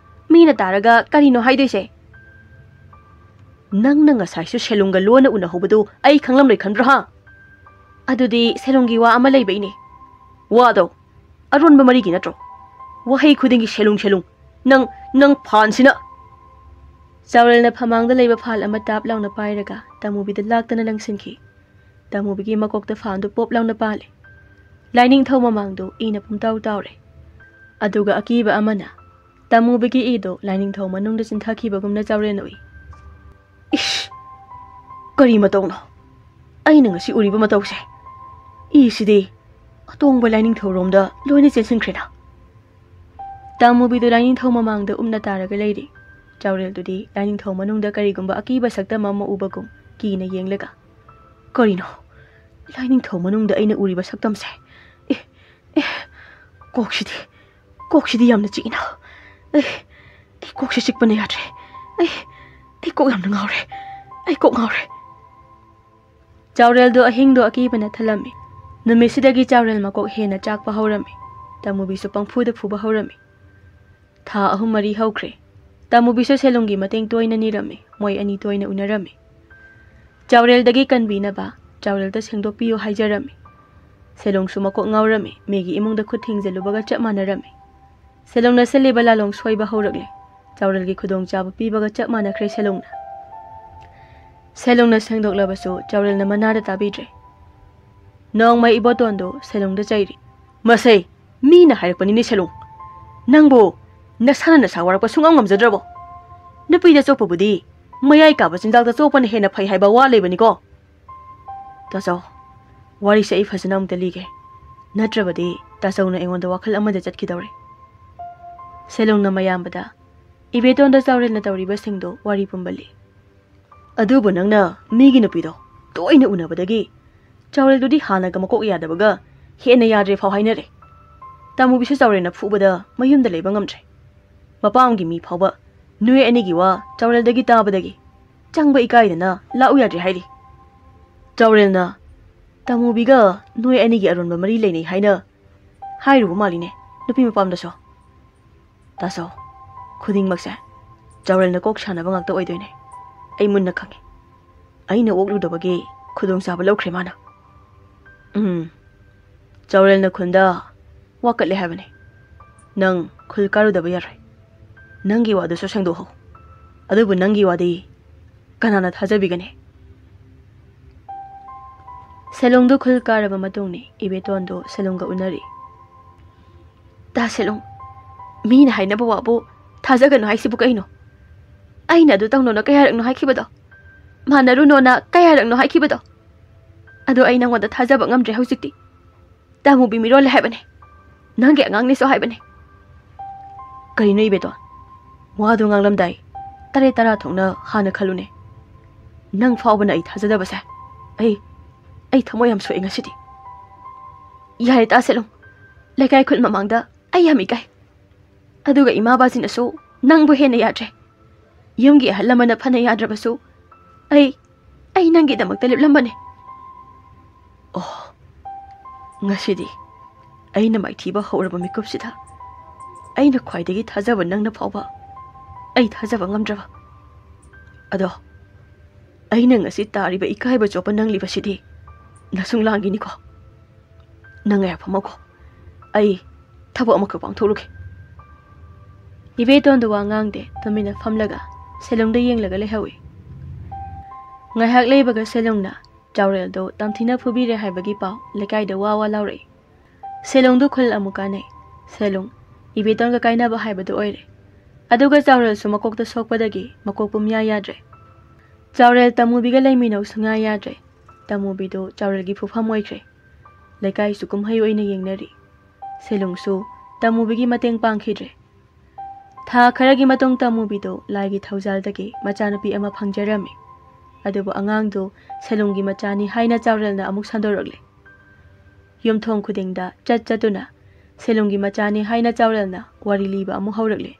ꯃꯤꯅ ꯇꯥꯔꯒ ꯀꯔꯤꯅꯣ ꯍꯥꯏꯗꯣꯏꯁꯦ?" "ꯅꯪꯅ ꯉꯁꯥꯏꯁꯨ ꯁꯦꯂꯨꯡꯒ ꯂꯣꯟꯅ ꯎꯅꯍꯧꯕꯗꯨ ꯑꯩ ꯈꯪꯂꯝꯂꯣꯏ ꯈꯟꯕ꯭ꯔꯣ ꯍꯥ?" "ꯑꯗꯨꯗꯤ ꯁꯦꯂꯨꯡꯒꯤ ꯋꯥ ꯑꯃ ꯂꯩꯕ ꯏꯅꯦ꯫" "ꯋꯥꯗꯣ ꯑꯔꯣꯟꯕ ꯃꯔꯤꯒꯤ ꯅꯠꯇ꯭ꯔꯣ? ꯋꯥꯍꯩ ꯈꯨꯗꯤꯡꯒꯤ ꯁꯦꯂꯨꯡ ꯁꯦꯂꯨꯡ꯫ ꯅꯪ, ꯅꯪ ꯐꯥꯟꯁꯤꯅ!" ꯆꯥꯎꯔꯦꯜꯅ ꯐꯃꯥꯡꯗ ꯂꯩꯕ ꯐꯥꯜ ꯑꯃ ꯇꯥꯞ ꯂꯥꯎꯅ ꯄꯥꯏꯔꯒ ꯇꯥꯃꯨꯕꯤꯗ ꯂꯥꯛꯇꯅ ꯂꯪꯁꯤꯟꯈꯤ꯫ ꯇꯥꯃꯨꯕꯤꯒꯤ ꯃꯀꯣꯛꯇ ꯐꯥꯜꯗꯨ ꯄꯣꯞ ꯂꯥꯎꯅ ꯄꯥꯜꯂꯤ꯫ ꯂꯥꯏꯅꯤꯡꯊꯧ ꯃꯃꯥꯡꯗꯨ ꯏꯅ ꯄꯨꯝꯇꯥꯎ ꯇꯥꯎꯔꯦ꯫ ꯑꯗꯨꯒ ꯑꯀꯤꯕ ꯑꯃꯅ ꯇꯥꯃꯨꯕꯤꯒꯤ ꯏꯗꯨ ꯂꯥꯏꯅꯤꯡꯊꯧ ꯃꯅꯨꯡꯗ ꯆꯤꯟꯊꯈꯤꯕꯒꯨꯝꯅ ꯆꯥꯎꯔꯦꯜꯅ ꯎꯏ꯫ "ꯏꯁ! ꯀꯔꯤ ꯃꯇꯧꯅꯣ? ꯑꯩꯅ ꯉꯁꯤ ꯎꯔꯤꯕ ꯃꯇꯧꯁꯦ? ꯏꯁꯤꯗꯤ ꯑꯇꯣꯡꯕ ꯂꯥꯏꯅꯤꯡꯊꯧꯔꯣꯝꯗ ꯂꯣꯏꯅ ꯆꯦꯟꯁꯤꯟꯈ꯭ꯔꯦꯅ!" ꯇꯥꯃꯨꯕꯤꯗꯨ ꯂꯥꯏꯅꯤꯡꯊꯧ ꯃꯃꯥꯡꯗ ꯎꯞꯅ ꯇꯥꯔꯒ ꯂꯩꯔꯤ꯫ ꯆꯥꯎꯔꯦꯜꯗꯨꯗꯤ ꯂꯥꯏꯅꯤꯡꯊꯧ ꯃꯅꯨꯡꯗ ꯀꯔꯤꯒꯨꯝꯕ ꯑꯀꯤꯕ ꯁꯛꯇꯝ ꯑꯃ ꯎꯕꯒꯨꯝ ꯀꯤꯅ ꯌꯦꯡꯂꯒ, "ꯀꯔꯤꯅꯣ ꯂꯥꯏꯅꯤꯡꯊꯧ ꯃꯅꯨꯡꯗ ꯑꯩꯅ ꯎꯔꯤꯕ ꯁꯛꯇꯝꯁꯦ? ꯑꯦ, ꯑꯦ, ꯀꯣꯛꯁꯤꯗꯤ, ꯀꯣꯛꯁꯤꯗꯤ ꯌꯥꯝꯅ ꯆꯤꯛꯏꯅ꯫ ꯑꯩ, ꯑꯩ ꯀꯣꯛꯁꯤ ꯆꯤꯛꯄꯅ ꯌꯥꯗ꯭ꯔꯦ꯫ ꯑꯩ, ꯑꯩ ꯀꯣꯛ ꯌꯥꯝꯅ ꯉꯥꯎꯔꯦ꯫ ꯑꯩ ꯀꯣꯛ ꯉꯥꯎꯔꯦ꯫" ꯆꯥꯎꯔꯦꯜꯗꯣ ꯑꯍꯤꯡꯗꯣ ꯑꯀꯤꯕꯅ ꯊꯜꯂꯝꯃꯤ꯫ ꯅꯨꯃꯤꯠꯁꯤꯗꯒꯤ ꯆꯥꯎꯔꯦꯜ ꯃꯀꯣꯛ ꯍꯦꯟꯅ ꯆꯥꯛꯄ ꯍꯧꯔꯝꯃꯤ꯫ ꯇꯥꯃꯨꯕꯤꯁꯨ ꯄꯪꯐꯨꯗ ꯐꯨꯕ ꯍꯧꯔꯝꯃꯤ꯫ ꯊꯥ ꯑꯍꯨꯝ ꯃꯔꯤ ꯍꯧꯈ꯭ꯔꯦ꯫ ꯇꯥꯃꯨꯕꯤꯁꯨ ꯁꯦꯂꯨꯡꯒꯤ ꯃꯇꯦꯡ ꯇꯣꯏꯅ ꯅꯤꯔꯝꯃꯤ꯫ ꯃꯣꯏ ꯑꯅꯤ ꯇꯣꯏꯅ ꯎꯅꯔꯝꯃꯤ꯫ ꯆꯥꯎꯔꯦꯜꯗꯒꯤ ꯀꯟꯕꯤꯅꯕ ꯆꯥꯎꯔꯦꯜꯗ ꯁꯦꯡꯗꯣꯛꯄꯤꯌꯨ ꯍꯥꯏꯖꯔꯝꯃꯤ꯫ ꯁꯦꯂꯣꯡꯁꯨ ꯃꯀꯣꯛ ꯉꯥꯎꯔꯝꯃꯤ, ꯃꯤꯒꯤ ꯏꯃꯨꯡꯗ ꯈꯨꯠ ꯊꯤꯡꯖꯤꯜꯂꯨꯕꯒ ꯆꯞ ꯃꯥꯟꯅꯔꯝꯃꯤ꯫ ꯁꯦꯂꯣꯡꯅ ꯁꯤꯜꯂꯤꯕ ꯂꯥꯂꯣꯡ ꯁꯣꯏꯕ ꯍꯧꯔꯛꯂꯦ꯫ ꯆꯥꯎꯔꯦꯜꯒꯤ ꯈꯨꯗꯣꯡꯆꯥꯕ ꯄꯤꯕꯒ ꯆꯞ ꯃꯥꯟꯅꯈ꯭ꯔꯦ ꯁꯦꯂꯣꯡꯅ꯫ ꯁꯦꯂꯣꯡꯅ ꯁꯦꯡꯗꯣꯛꯂꯕꯁꯨ ꯆꯥꯎꯔꯦꯜꯅ ꯃꯅꯥꯗ ꯇꯥꯕꯤꯗ꯭ꯔꯦ꯫ ꯅꯣꯡꯃꯩ ꯏꯕꯣꯇꯣꯟꯗꯨ ꯁꯦꯂꯣꯡꯗ ꯆꯩꯔꯤ꯫ "ꯃꯁꯦ, ꯃꯤꯅ ꯍꯥꯏꯔꯛꯄꯅꯤꯅꯦ ꯁꯦꯂꯣꯡ꯫ ꯅꯪꯕꯨ ꯅꯁꯥꯅ ꯅꯁꯥ ꯋꯥꯔꯛꯄ ꯁꯨꯡꯉꯝ ꯉꯝꯖꯗ꯭ꯔꯕꯣ? ꯅꯨꯄꯤꯗ ꯆꯣꯞꯄꯕꯨꯗꯤ ꯃꯌꯥꯏ ꯀꯥꯕ ꯆꯤꯟꯖꯥꯛꯇ ꯆꯣꯞꯄꯅ ꯍꯦꯟꯅ ꯐꯩ ꯍꯥꯏꯕ ꯋꯥ ꯂꯩꯕꯅꯤꯀꯣ꯫" "ꯇꯥꯆꯧ, ꯋꯥꯔꯤꯁꯦ ꯑꯩ ꯐꯖꯅ ꯑꯃꯨꯛꯇ ꯂꯤꯒꯦ꯫ ꯅꯠꯇ꯭ꯔꯕꯗꯤ ꯇꯥꯆꯧꯅ ꯑꯩꯉꯣꯟꯗ ꯋꯥꯈꯜ ꯑꯃꯗ ꯆꯠꯈꯤꯗꯧꯔꯦ꯫" ꯁꯦꯂꯣꯡꯅ ꯃꯌꯥꯝꯕꯗ ꯏꯕꯦꯇꯣꯟꯗ ꯆꯥꯎꯔꯦꯜꯅ ꯇꯧꯔꯤꯕꯁꯤꯡꯗꯣ ꯋꯥꯔꯤ ꯄꯨꯝꯕ ꯂꯤ꯫ "ꯑꯗꯨꯕꯨ ꯅꯪꯅ ꯃꯤꯒꯤ ꯅꯨꯄꯤꯗꯣ ꯇꯣꯏꯅ ꯎꯅꯕꯗꯒꯤ ꯆꯥꯎꯔꯦꯜꯗꯨꯗꯤ ꯍꯥꯟꯅꯒ ꯃꯀꯣꯛ ꯌꯥꯗꯕꯒ ꯍꯦꯟꯅ ꯌꯥꯗ꯭ꯔꯦ ꯐꯥꯎ ꯍꯥꯏꯅꯔꯦ꯫ ꯇꯥꯃꯨꯕꯤꯁꯨ ꯆꯥꯎꯔꯦꯜꯅ ꯐꯨꯕꯗ ꯃꯌꯨꯝꯗ ꯂꯩꯕ ꯉꯝꯗ꯭ꯔꯦ꯫ ꯃꯄꯥꯝꯒꯤ ꯃꯤ ꯐꯥꯎꯕ ꯅꯣꯏ ꯑꯅꯤꯒꯤ ꯋꯥ ꯆꯥꯎꯔꯦꯜꯗꯒꯤ ꯇꯥꯕꯗꯒꯤ ꯆꯪꯕ ꯏꯀꯥꯏꯗꯅ ꯂꯥꯛꯎ ꯌꯥꯗ꯭ꯔꯦ ꯍꯥꯏꯔꯤ꯫ ꯆꯥꯎꯔꯦꯜꯅ ꯇꯥꯃꯨꯕꯤꯒ ꯅꯣꯏ ꯑꯅꯤꯒꯤ ꯑꯔꯣꯟꯕ ꯃꯔꯤ ꯂꯩꯅꯩ ꯍꯥꯏꯅ ꯍꯥꯏꯔꯨꯕ ꯃꯥꯜꯂꯤꯅꯦ ꯅꯨꯄꯤ ꯃꯄꯥꯝꯗꯁꯨ꯫ ꯇꯥꯆꯧ, ꯈꯨꯗꯤꯡꯃꯛꯁꯦ ꯆꯥꯎꯔꯦꯜꯅ ꯀꯣꯛ ꯁꯥꯟꯅꯕ ꯉꯥꯛꯇ ꯑꯣꯏꯗꯣꯏꯅꯦ꯫ ꯑꯩ ꯃꯨꯟꯅ ꯈꯪꯉꯦ꯫ ꯑꯩꯅ ꯑꯣꯛꯂꯨꯗꯕꯒꯤ ꯈꯨꯗꯣꯡꯆꯥꯕ ꯂꯧꯈ꯭ꯔꯦ ꯃꯥꯅ꯫ ꯎꯝ, ꯆꯥꯎꯔꯦꯜꯅ ꯈꯨꯟꯗ ꯋꯥꯀꯠꯂꯦ ꯍꯥꯏꯕꯅꯦ꯫ ꯅꯪ ꯈꯨꯜ ꯀꯥꯔꯨꯗꯕ ꯌꯥꯔꯣꯏ꯫ ꯅꯪꯒꯤ ꯋꯥꯗꯨꯁꯨ ꯁꯦꯡꯗꯣꯛꯍꯧ꯫ ꯑꯗꯨꯕꯨ ꯅꯪꯒꯤ ꯋꯥꯗꯤ ꯀꯅꯥꯅ ꯊꯥꯖꯕꯤꯒꯅꯤ?" ꯁꯦꯂꯣꯡꯗꯨ ꯈꯨꯜ ꯀꯥꯔꯕ ꯃꯇꯨꯡꯅꯤ ꯏꯕꯦꯇꯣꯟꯗꯨ ꯁꯦꯂꯣꯡꯒ ꯎꯅꯔꯤ꯫ "ꯇꯥ ꯁꯦꯂꯣꯡ, ꯃꯤꯅ ꯍꯥꯏꯅꯕ ꯋꯥꯕꯨ ꯊꯥꯖꯒꯅꯨ ꯍꯥꯏꯁꯤꯕꯨ ꯀꯩꯅꯣ? ꯑꯩꯅ ꯑꯗꯨ ꯇꯧꯅꯣꯅ ꯀꯌꯥꯔꯛꯅꯣ ꯍꯥꯏꯈꯤꯕꯗꯣ? ꯃꯥꯟꯅꯔꯨꯅꯣꯅ ꯀꯌꯥꯔꯛꯅꯣ ꯍꯥꯏꯈꯤꯕꯗꯣ? ꯑꯗꯣ ꯑꯩ ꯅꯪꯉꯣꯟꯗ ꯊꯥꯖꯕ ꯉꯝꯗ꯭ꯔꯦ ꯍꯧꯖꯤꯛꯇꯤ꯫ ꯇꯥꯃꯨꯕꯤ ꯃꯤꯔꯣꯜꯂꯦ ꯍꯥꯏꯕꯅꯦ꯫ ꯅꯪꯒꯤ ꯑꯉꯥꯡꯅꯦꯁꯨ ꯍꯥꯏꯕꯅꯦ꯫" "ꯀꯔꯤꯅꯣ ꯏꯕꯦꯇꯣꯟ? ꯋꯥꯗꯨ ꯉꯥꯡꯂꯝꯗꯥꯏ ꯇꯔꯦꯠ ꯇꯔꯥ ꯊꯣꯛꯅ ꯍꯥꯟꯅ ꯈꯜꯂꯨꯅꯦ꯫ ꯅꯪ ꯐꯥꯎꯕꯅ ꯑꯩ ꯊꯥꯖꯗꯕꯁꯦ꯫ ꯑꯩ, ꯑꯩ ꯊꯃꯣꯏ ꯌꯥꯝ ꯁꯣꯛꯑꯦ ꯉꯁꯤꯗꯤ꯫" "ꯌꯥꯔꯦ ꯇꯥ ꯁꯦꯂꯣꯡ, ꯂꯩꯀꯥꯏ ꯈꯨꯜ ꯃꯃꯥꯡꯗ ꯑꯩ ꯌꯥꯝ ꯏꯀꯥꯏ꯫ ꯑꯗꯨꯒ ꯏꯃꯥ ꯕꯥꯁꯤꯅꯁꯨ ꯅꯪꯕꯨ ꯍꯦꯟꯅ ꯌꯥꯗ꯭ꯔꯦ꯫ ꯌꯨꯝꯒꯤ ꯑꯍꯜ ꯂꯃꯟꯅ ꯐꯅ ꯌꯥꯗ꯭ꯔꯕꯁꯨ ꯑꯩ, ꯑꯩ ꯅꯪꯒꯤꯗꯃꯛꯇ ꯂꯦꯞꯂꯝꯕꯅꯦ꯫" "ꯑꯣ, ꯉꯁꯤꯗꯤ ꯑꯩꯅ ꯃꯥꯏꯊꯤꯕ ꯍꯧꯔꯕ ꯃꯤꯀꯨꯞꯁꯤꯗ ꯑꯩꯅ ꯈ꯭ꯋꯥꯏꯗꯒꯤ ꯊꯥꯖꯕ ꯅꯪꯅ ꯐꯥꯎꯕ ꯑꯩ ꯊꯥꯖꯕ ꯉꯝꯗ꯭ꯔꯕ꯫ ꯑꯗꯣ ꯑꯩꯅ ꯉꯁꯤ ꯇꯥꯔꯤꯕ ꯏꯀꯥꯏꯕ ꯆꯣꯞꯄ ꯅꯪꯂꯤꯕꯁꯤꯗꯤ ꯅꯁꯨꯡ ꯂꯥꯡꯒꯤꯅꯤꯀꯣ꯫ ꯅꯪ ꯉꯥꯏꯍꯥꯛ ꯐꯝꯃꯣꯀꯣ, ꯑꯩ ꯊꯕꯛ ꯑꯃꯈꯛ ꯄꯥꯡꯊꯣꯛꯂꯨꯒꯦ꯫ ꯏꯕꯦꯇꯣꯟꯗꯣ ꯋꯥ ꯉꯥꯡꯗꯦ, ꯇꯨꯃꯤꯟꯅ ꯐꯝꯂꯒ ꯁꯦꯂꯨꯡꯗ ꯌꯦꯡꯂꯒ ꯂꯩꯍꯧꯏ꯫ ꯉꯥꯏꯍꯥꯛ ꯂꯩꯕꯒ ꯁꯦꯂꯨꯡꯅ ꯆꯥꯎꯔꯦꯜꯗꯣ ꯇꯝꯊꯤꯅ ꯐꯨꯕꯤꯔꯦ ꯍꯥꯏꯕꯒꯤ ꯄꯥꯎ ꯂꯩꯀꯥꯏꯗ ꯋꯥ ꯋꯥ ꯂꯥꯎꯔꯛꯏ꯫ ꯁꯦꯂꯨꯡꯗꯨ ꯈꯨꯜ ꯑꯃꯨꯛ ꯀꯥꯟꯅꯩ꯫ ꯁꯦꯂꯨꯡ ꯏꯕꯦꯇꯣꯟꯒ ꯀꯥꯏꯅꯕ ꯍꯥꯏꯕꯗꯨ ꯑꯣꯏꯔꯦ꯫ ꯑꯗꯨꯒ ꯆꯥꯎꯔꯦꯜꯁꯨ ꯃꯀꯣꯛꯇ ꯁꯣꯛꯄꯗꯒꯤ ꯃꯀꯣꯛ ꯄꯨꯝꯌꯥ ꯌꯥꯗ꯭ꯔꯦ꯫ ꯆꯥꯎꯔꯦꯜ ꯇꯃꯨꯕꯤꯒ ꯂꯩꯃꯤꯟꯅꯧ ꯁꯨꯡꯌꯥ ꯌꯥꯗ꯭ꯔꯦ꯫ ꯇꯃꯨꯕꯤꯗꯨ ꯆꯥꯎꯔꯦꯜꯒꯤ ꯐꯨꯐꯝ ꯑꯣꯏꯈ꯭ꯔꯦ꯫ ꯂꯩꯀꯥꯏꯁꯨ ꯀꯨꯝꯍꯩ ꯑꯣꯏꯅ ꯌꯦꯡꯅꯔꯤ꯫ ꯁꯦꯂꯨꯡꯁꯨ ꯇꯃꯨꯕꯤꯒꯤ ꯃꯇꯦꯡ ꯄꯥꯡꯈꯤꯗ꯭ꯔꯦ꯫ ꯊꯥ ꯈꯔꯒꯤ ꯃꯇꯨꯡ ꯇꯃꯨꯕꯤꯗꯨ ꯂꯥꯏꯒꯤ ꯊꯧꯖꯥꯜꯗꯒꯤ ꯃꯆꯥꯅꯨꯄꯤ ꯑꯃ ꯐꯪꯖꯔꯝꯃꯤ꯫ ꯑꯗꯨꯕꯨ ꯑꯉꯥꯡꯗꯨ ꯁꯦꯂꯨꯡꯒꯤ ꯃꯆꯥꯅꯤ ꯍꯥꯏꯅ ꯆꯥꯎꯔꯦꯜꯅ ꯑꯃꯨꯛ ꯁꯟꯗꯣꯔꯛꯂꯦ꯫ ꯌꯨꯝꯊꯣꯡ ꯈꯨꯗꯤꯡꯗ ꯆꯠ ꯆꯠꯇꯨꯅ ꯁꯦꯂꯨꯡꯒꯤ ꯃꯆꯥꯅꯤ ꯍꯥꯏꯅ ꯆꯥꯎꯔꯦꯜꯅ ꯋꯥꯔꯤ ꯂꯤꯕ ꯑꯃꯨꯛ ꯍꯧꯔꯛꯂꯦ꯫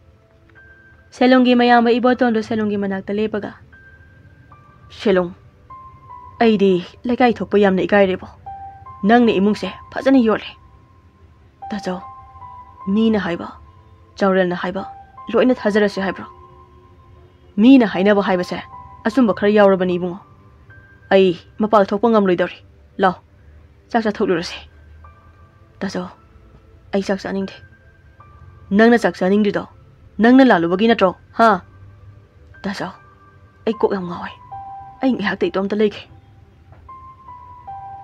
ꯁꯦꯂꯨꯡꯒꯤ ꯃꯌꯥꯝꯕ ꯏꯕꯣꯇꯣꯟꯗꯣ ꯁꯦꯂꯨꯡꯒꯤ ꯃꯅꯥꯛꯇ ꯂꯦꯞꯄꯒ, "ꯁꯦꯂꯨꯡ, ꯑꯩꯗꯤ ꯂꯩꯀꯥꯏ ꯊꯣꯛꯄ ꯌꯥꯝꯅ ꯏꯀꯥꯏꯔꯦꯕꯣ꯫ ꯅꯪꯅ ꯏꯃꯨꯡꯁꯦ ꯐꯖꯅ ꯌꯣꯜꯂꯦ꯫ ꯇꯥꯆꯧ, ꯃꯤꯅ ꯍꯥꯏꯕ, ꯆꯥꯎꯔꯦꯜꯅ ꯍꯥꯏꯕ ꯂꯣꯏꯅ ꯊꯥꯖꯔꯁꯦ ꯍꯥꯏꯕ꯭ꯔꯣ? ꯃꯤꯅ ꯍꯥꯏꯅꯕ ꯍꯥꯏꯕꯁꯦ ꯑꯆꯨꯝꯕ ꯈꯔ ꯌꯥꯎꯔꯕꯅꯤ ꯏꯕꯨꯡꯉꯣ꯫ ꯑꯩ ꯃꯄꯥꯜ ꯊꯣꯛꯄ ꯉꯝꯂꯣꯏꯗꯧꯔꯤ꯫ ꯂꯥꯎ, ꯆꯥꯛ ꯆꯥꯊꯣꯛꯂꯨꯔꯁꯦ꯫" "ꯇꯥꯆꯧ, ꯑꯩ ꯆꯥꯛ ꯆꯥꯅꯤꯡꯗꯦ꯫" "ꯅꯪꯅ ꯆꯥꯛ ꯆꯥꯅꯤꯡꯗ꯭ꯔꯤꯗꯣ ꯅꯪꯅ ꯂꯥꯜꯂꯨꯕꯒꯤ ꯅꯠꯇ꯭ꯔꯣ, ꯍꯥ?" "ꯇꯥꯆꯧ, ꯑꯩ ꯀꯣꯛ ꯌꯥꯝ ꯉꯥꯎꯋꯦ꯫ ꯑꯩ ꯉꯥꯏꯍꯥꯛꯇ ꯏꯇꯣꯝꯇ ꯂꯩꯒꯦ꯫"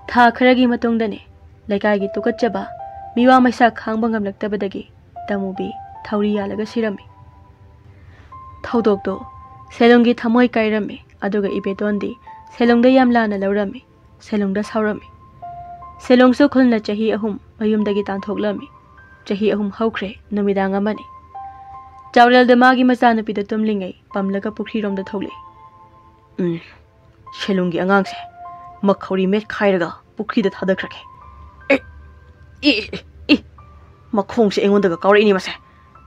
ꯊꯥ ꯈꯔꯒꯤ ꯃꯇꯨꯡꯗꯅꯤ ꯂꯩꯀꯥꯏꯒꯤ ꯇꯨꯀꯠꯆꯕ, ꯃꯤꯋꯥ ꯃꯩꯁꯥ ꯈꯥꯡꯕ ꯉꯝꯂꯛꯇꯕꯗꯒꯤ ꯇꯃꯨꯕꯤ ꯊꯧꯔꯤ ꯌꯥꯜꯂꯒ ꯁꯤꯔꯝꯃꯤ꯫ ꯊꯧꯗꯣꯛꯇꯣ ꯁꯦꯂꯨꯡꯒꯤ ꯊꯃꯣꯏ ꯀꯥꯏꯔꯝꯃꯤ, ꯑꯗꯨꯒ ꯏꯕꯦꯇꯣꯟꯗꯤ ꯁꯦꯂꯨꯡꯗ ꯌꯥꯝ ꯂꯥꯟꯅ ꯂꯧꯔꯝꯃꯤ꯫ ꯁꯦꯂꯨꯡꯗ ꯁꯥꯎꯔꯝꯃꯤ꯫ ꯁꯦꯂꯨꯡꯁꯨ ꯈꯨꯜꯅ ꯆꯍꯤ ꯑꯍꯨꯝ ꯃꯌꯨꯝꯗꯒꯤ ꯇꯥꯟꯊꯣꯛꯂꯝꯃꯤ꯫ ꯆꯍꯤ ꯑꯍꯨꯝ ꯍꯧꯈ꯭ꯔꯦ, ꯅꯨꯃꯤꯗꯥꯡ ꯑꯃꯅꯤ꯫ ꯆꯥꯎꯔꯦꯜꯗ ꯃꯥꯒꯤ ꯃꯆꯥꯅꯨꯄꯤꯗ ꯇꯨꯝꯂꯤꯉꯩ ꯄꯝꯂꯒ ꯄꯨꯈ꯭ꯔꯤꯔꯣꯝꯗ ꯊꯣꯛꯂꯛꯏ꯫ "ꯎꯝ, ꯁꯦꯂꯨꯡꯒꯤ ꯑꯉꯥꯡꯁꯦ ꯃꯈꯧꯔꯤ ꯃꯦꯠꯈꯥꯏꯔꯒ ꯄꯨꯈ꯭ꯔꯤꯗ ꯊꯥꯗꯈ꯭ꯔꯒꯦ꯫ ꯑꯦ, ꯑꯦ, ꯑꯦ, ꯑꯦ, ꯃꯈꯣꯡꯁꯦ ꯑꯩꯉꯣꯟꯗꯒ ꯀꯥꯎꯔꯛꯏꯅꯦ ꯃꯁꯦ꯫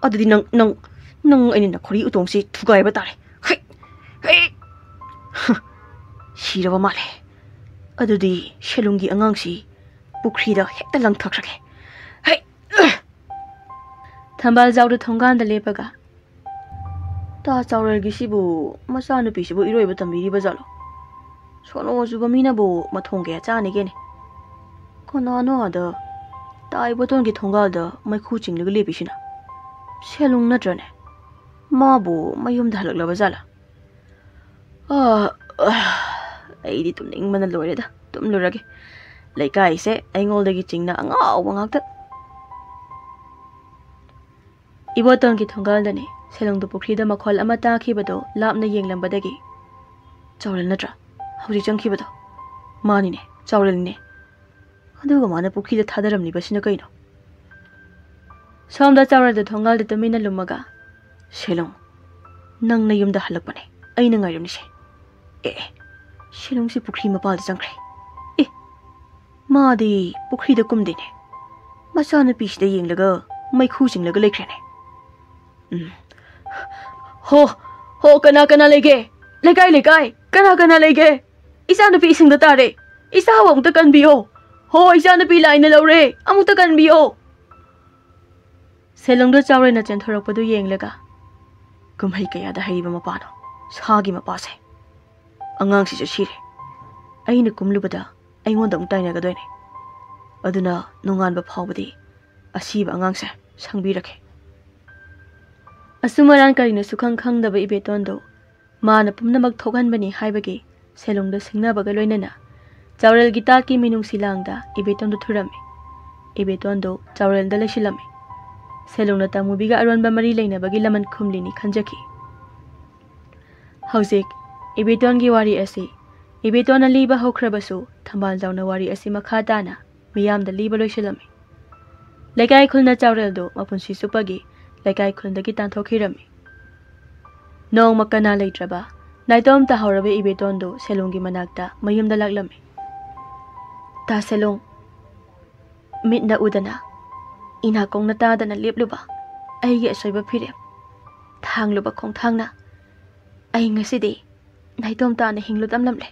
ꯑꯗꯨꯗꯤ ꯅꯪ, ꯅꯪ, ꯅꯪ ꯑꯩꯅ ꯅꯈꯧꯔꯤ ꯎꯇꯣꯡꯁꯤ ꯊꯨꯒꯥꯏꯕ ꯇꯥꯔꯦ꯫ ꯍꯩ, ꯍꯩ, ꯍ, ꯁꯤꯔꯕ ꯃꯥꯜꯂꯦ꯫ ꯑꯗꯨꯗꯤ ꯁꯦꯂꯨꯡꯒꯤ ꯑꯉꯥꯡꯁꯤ ꯄꯨꯈ꯭ꯔꯤꯗ ꯍꯦꯛꯇ ꯂꯪꯊꯈ꯭ꯔꯒꯦ꯫ ꯍꯩ, ꯑ!" ꯊꯝꯕꯥꯜ ꯖꯥꯎꯗ ꯊꯣꯡꯒꯥꯟꯗ ꯂꯦꯞꯄꯒ, "ꯇꯥ ꯆꯥꯎꯔꯦꯜꯒꯤꯁꯤꯕꯨ ꯃꯆꯥꯅꯨꯄꯤꯁꯤꯕꯨ ꯏꯔꯣꯏꯕ ꯇꯝꯕꯤꯔꯤꯕ ꯖꯥꯠꯂꯣ? ꯁꯣꯅꯣ ꯆꯨꯕ ꯃꯤꯅꯕꯨ ꯃꯊꯣꯡ ꯀꯌꯥ ꯆꯥꯅꯤꯒꯦꯅꯦ? ꯀꯅꯥꯅꯣ ꯑꯗ ꯇꯥ ꯏꯕꯣꯇꯣꯟꯒꯤ ꯊꯣꯡꯒꯥꯜꯗ ꯃꯩꯈꯨ ꯆꯤꯡꯂꯒ ꯂꯦꯞꯄꯤꯁꯤꯅ? ꯁꯦꯂꯨꯡ ꯅꯠꯇ꯭ꯔꯅꯦ? ꯃꯥꯕꯨ ꯃꯌꯨꯝꯗ ꯍꯜꯂꯛꯂꯕ ꯖꯥꯠꯂꯥ? ꯑꯥ, ꯑꯥ, ꯑꯩꯗꯤ ꯇꯨꯝꯅꯤꯡꯕꯅ ꯂꯣꯏꯔꯦꯗ꯫ ꯇꯨꯝꯂꯨꯔꯒꯦ꯫ ꯂꯩꯀꯥꯏꯁꯦ ꯑꯩꯉꯣꯟꯗꯒꯤ ꯆꯤꯡꯅ ꯑꯉꯥꯎꯕ ꯉꯥꯛꯇ꯫ ꯏꯕꯣꯇꯣꯟꯒꯤ ꯊꯣꯡꯒꯥꯜꯗꯅꯤ ꯁꯦꯂꯨꯡꯗꯨ ꯄꯨꯈ꯭ꯔꯤꯗ ꯃꯈꯣꯜ ꯑꯃ ꯇꯥꯈꯤꯕꯗꯨ ꯂꯥꯞꯅ ꯌꯦꯡꯂꯝꯕꯗꯒꯤ, "ꯆꯥꯎꯔꯦꯜ ꯅꯠꯇ꯭ꯔꯥ? ꯍꯧꯖꯤꯛ ꯆꯪꯈꯤꯕꯗꯣ?" "ꯃꯥꯅꯤꯅꯦ, ꯆꯥꯎꯔꯦꯜꯅꯤꯅꯦ꯫ ꯑꯗꯨꯒ ꯃꯥꯅ ꯄꯨꯈ꯭ꯔꯤꯗ ꯊꯥꯗꯔꯝꯂꯤꯕꯁꯤꯅ ꯀꯩꯅꯣ?" ꯁꯣꯝꯗ ꯆꯥꯎꯔꯦꯜꯗ ꯊꯣꯡꯒꯥꯜꯗ ꯇꯨꯃꯤꯟꯅ ꯂꯨꯝꯃꯒ, "ꯁꯦꯂꯨꯡ, ꯅꯪ ꯅꯌꯨꯝꯗ ꯍꯜꯂꯛꯄꯅꯦ ꯑꯩꯅ ꯉꯥꯏꯔꯝꯂꯤꯁꯦ꯫ ꯑꯦ, ꯑꯦ, ꯁꯦꯂꯨꯡꯁꯤ ꯄꯨꯈ꯭ꯔꯤ ꯃꯄꯥꯜꯗ ꯆꯪꯈ꯭ꯔꯦ꯫ ꯑꯦ, ꯃꯥꯗꯤ ꯄꯨꯈ꯭ꯔꯤꯗ ꯀꯨꯝꯗꯦꯅꯦ꯫ ꯃꯆꯥꯅꯨꯄꯤꯁꯤꯗ ꯌꯦꯡꯂꯒ ꯃꯩꯈꯨ ꯆꯤꯡꯂꯒ ꯂꯩꯈ꯭ꯔꯦꯅꯦ꯫ ꯎꯝ꯫ ꯍꯣ, ꯍꯣ, ꯀꯅꯥ ꯀꯅꯥ ꯂꯩꯒꯦ? ꯂꯩꯀꯥꯏ, ꯂꯩꯀꯥꯏ, ꯀꯅꯥ ꯀꯅꯥ ꯂꯩꯒꯦ? ꯏꯆꯥꯅꯨꯄꯤ ꯏꯁꯤꯡꯗ ꯇꯥꯔꯦ꯫ ꯏꯆꯥꯕꯨ ꯑꯃꯨꯛꯇ ꯀꯟꯕꯤꯌꯣ꯫ ꯍꯣ, ꯏꯆꯥꯅꯨꯄꯤ ꯂꯥꯏꯅ ꯂꯧꯔꯦ꯫ ꯑꯃꯨꯛꯇ ꯀꯟꯕꯤꯌꯣ꯫" ꯁꯦꯂꯨꯡꯗꯣ ꯆꯥꯎꯔꯦꯜꯅ ꯆꯦꯟꯊꯣꯔꯛꯄꯗꯨ ꯌꯦꯡꯂꯒ, "ꯀꯨꯝꯍꯩ ꯀꯌꯥꯗ ꯍꯩꯔꯤꯕ ꯃꯄꯥꯅꯣ, ꯁꯥꯒꯤ ꯃꯄꯥꯁꯦ꯫ ꯑꯉꯥꯡꯁꯤꯁꯨ ꯁꯤꯔꯦ꯫ ꯑꯩꯅ ꯀꯨꯝꯂꯨꯕꯗ ꯑꯩꯉꯣꯟꯗ ꯑꯃꯨꯛ ꯇꯥꯏꯅꯒꯗꯣꯏꯅꯦ꯫ ꯑꯗꯨꯅ ꯅꯣꯡꯉꯥꯟꯕ ꯐꯥꯎꯕꯗꯤ ꯑꯁꯤꯕ ꯑꯉꯥꯡꯁꯦ ꯁꯪꯕꯤꯔꯒꯦ꯫" ꯑꯁꯨꯝ ꯑꯔꯥꯟ ꯀꯔꯤꯅꯣ ꯁꯨꯈꯪ ꯈꯪꯗꯕ ꯏꯕꯦꯇꯣꯟꯗꯣ ꯃꯥꯅ ꯄꯨꯝꯅꯃꯛ ꯊꯣꯛꯍꯟꯕꯅꯤ ꯍꯥꯏꯕꯒꯤ ꯁꯦꯂꯨꯡꯗ ꯁꯤꯡꯅꯕꯒ ꯂꯣꯏꯅꯅ ꯆꯥꯎꯔꯦꯜꯒꯤ ꯇꯥꯠꯀꯤ ꯃꯤꯅꯨꯡꯁꯤ ꯂꯥꯡꯗ ꯏꯕꯦꯇꯣꯟꯗꯨ ꯊꯨꯔꯝꯃꯤ꯫ ꯏꯕꯦꯇꯣꯟꯗꯨ ꯆꯥꯎꯔꯦꯜꯗ ꯂꯩꯁꯤꯜꯂꯝꯃꯤ꯫ ꯁꯦꯂꯨꯡꯅ ꯇꯥꯃꯨꯕꯤꯒ ꯑꯔꯣꯟꯕ ꯃꯔꯤ ꯂꯩꯅꯕꯒꯤ ꯂꯃꯟ ꯈꯨꯝꯂꯤꯅꯤ ꯈꯟꯖꯈꯤ꯫ ꯍꯧꯖꯤꯛ ꯏꯕꯦꯇꯣꯟꯒꯤ ꯋꯥꯔꯤ ꯑꯁꯤ ꯏꯕꯦꯇꯣꯟꯅ ꯂꯤꯕ ꯍꯧꯈ꯭ꯔꯕꯁꯨ, ꯊꯝꯕꯥꯜ ꯖꯥꯎꯅ ꯋꯥꯔꯤ ꯑꯁꯤ ꯃꯈꯥ ꯇꯥꯅ ꯃꯤꯌꯥꯝꯗ ꯂꯤꯕ ꯂꯣꯏꯁꯤꯜꯂꯝꯃꯤ꯫ ꯂꯩꯀꯥꯏ ꯈꯨꯜꯅ ꯆꯥꯎꯔꯦꯜꯗꯨ ꯃꯄꯨꯟꯁꯤ ꯆꯨꯞꯄꯒꯤ ꯂꯩꯀꯥꯏ ꯈꯨꯜꯗꯒꯤ ꯇꯥꯟꯊꯣꯛꯈꯤꯔꯝꯃꯤ꯫ ꯅꯣꯡꯃ ꯀꯅꯥ ꯂꯩꯇ꯭ꯔꯕ, ꯅꯥꯏꯇꯣꯝ ꯇꯥꯍꯧꯔꯕ ꯏꯕꯦꯇꯣꯟꯗꯨ ꯁꯦꯂꯨꯡꯒꯤ ꯃꯅꯥꯛꯇ ꯃꯌꯨꯝꯗ ꯂꯥꯛꯂꯝꯃꯤ꯫ "ꯇꯥ ꯁꯦꯂꯨꯡ, ꯃꯤꯠꯅ ꯎꯗꯅ, ꯏꯅꯥꯀꯣꯡꯅ ꯇꯥꯗꯅ ꯂꯦꯞꯂꯨꯕ ꯑꯩꯒꯤ ꯑꯁꯣꯏꯕ ꯐꯤꯔꯦꯞ, ꯊꯥꯡꯂꯨꯕ ꯈꯣꯡꯊꯥꯡꯅ ꯑꯩ ꯉꯁꯤꯗꯤ ꯅꯥꯏꯇꯣꯝ ꯇꯥꯅ ꯍꯤꯡꯂꯨ ꯇꯝꯂꯝꯂꯦ꯫"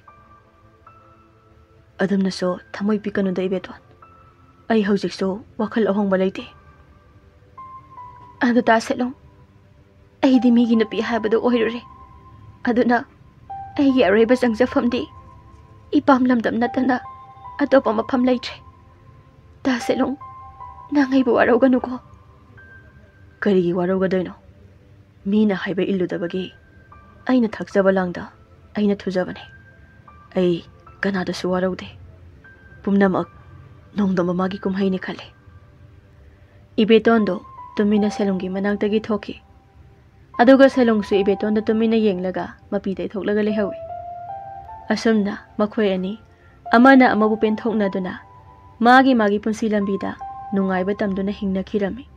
"ꯑꯗꯨꯝꯅꯁꯨ ꯊꯃꯣꯏ ꯄꯤꯛꯀꯅꯨꯗ ꯏꯕꯦꯇꯣꯟ꯫ ꯑꯩ ꯍꯧꯖꯤꯛꯁꯨ ꯋꯥꯈꯜ ꯑꯍꯣꯡꯕ ꯂꯩꯇꯦ꯫" "ꯑꯗꯨ ꯇꯥ ꯁꯦꯂꯨꯡ, ꯑꯩꯗꯤ ꯃꯤꯒꯤ ꯅꯨꯄꯤ ꯍꯥꯏꯕꯗꯨ ꯑꯣꯏꯔꯨꯔꯦ꯫ ꯑꯗꯨꯅ ꯑꯩꯒꯤ ꯑꯔꯣꯏꯕ ꯆꯪꯖꯐꯝꯗꯤ ꯏꯄꯥꯝ ꯂꯝꯗꯝ ꯅꯠꯇꯅ ꯑꯇꯣꯞꯄ ꯃꯐꯝ ꯂꯩꯇ꯭ꯔꯦ꯫ ꯗꯥ ꯁꯦꯂꯣꯡ, ꯅꯪ ꯑꯩꯕꯨ ꯋꯥꯔꯧꯒꯅꯨꯀꯣ꯫ ꯀꯔꯤꯒꯤ ꯋꯥꯔꯧꯒꯗꯣꯏꯅꯣ? ꯃꯤꯅ ꯍꯥꯏꯕ ꯏꯜꯂꯨꯗꯕꯒꯤ ꯑꯩꯅ ꯊꯛꯆꯕ ꯂꯥꯡꯗ ꯑꯩꯅ ꯊꯨꯖꯕꯅꯦ꯫ ꯑꯩ ꯀꯅꯥꯗꯁꯨ ꯋꯥꯔꯧꯗꯦ꯫ ꯄꯨꯝꯅꯃꯛ ꯅꯣꯡꯗꯝꯕ ꯃꯥꯒꯤ ꯀꯨꯝꯍꯩꯅꯤ ꯈꯜꯂꯤ꯫ ꯏꯕꯦꯇꯣꯟꯗꯣ ꯇꯨꯃꯤꯟꯅ ꯁꯦꯂꯣꯡꯒꯤ ꯃꯅꯥꯛꯇꯒꯤ ꯊꯣꯛꯈꯤ꯫ ꯑꯗꯨꯒ ꯁꯦꯂꯣꯡꯁꯨ ꯏꯕꯦꯇꯣꯟꯗ ꯇꯨꯃꯤꯟꯅ ꯌꯦꯡꯂꯒ ꯃꯄꯤ ꯇꯩꯊꯣꯛꯂꯒ ꯂꯩꯍꯧꯏ꯫ ꯑꯁꯨꯝꯅ ꯃꯈꯣꯏ ꯑꯅꯤ ꯑꯃꯅ ꯑꯃꯕꯨ ꯄꯦꯟꯊꯣꯛꯅꯗꯨꯅ ꯃꯥꯒꯤ ꯃꯥꯒꯤ ꯄꯨꯟꯁꯤ ꯂꯝꯕꯤꯗ ꯅꯨꯡꯉꯥꯏꯕ ꯇꯝꯗꯨꯅ ꯍꯤꯡꯅꯈꯤꯔꯝꯃꯤ꯫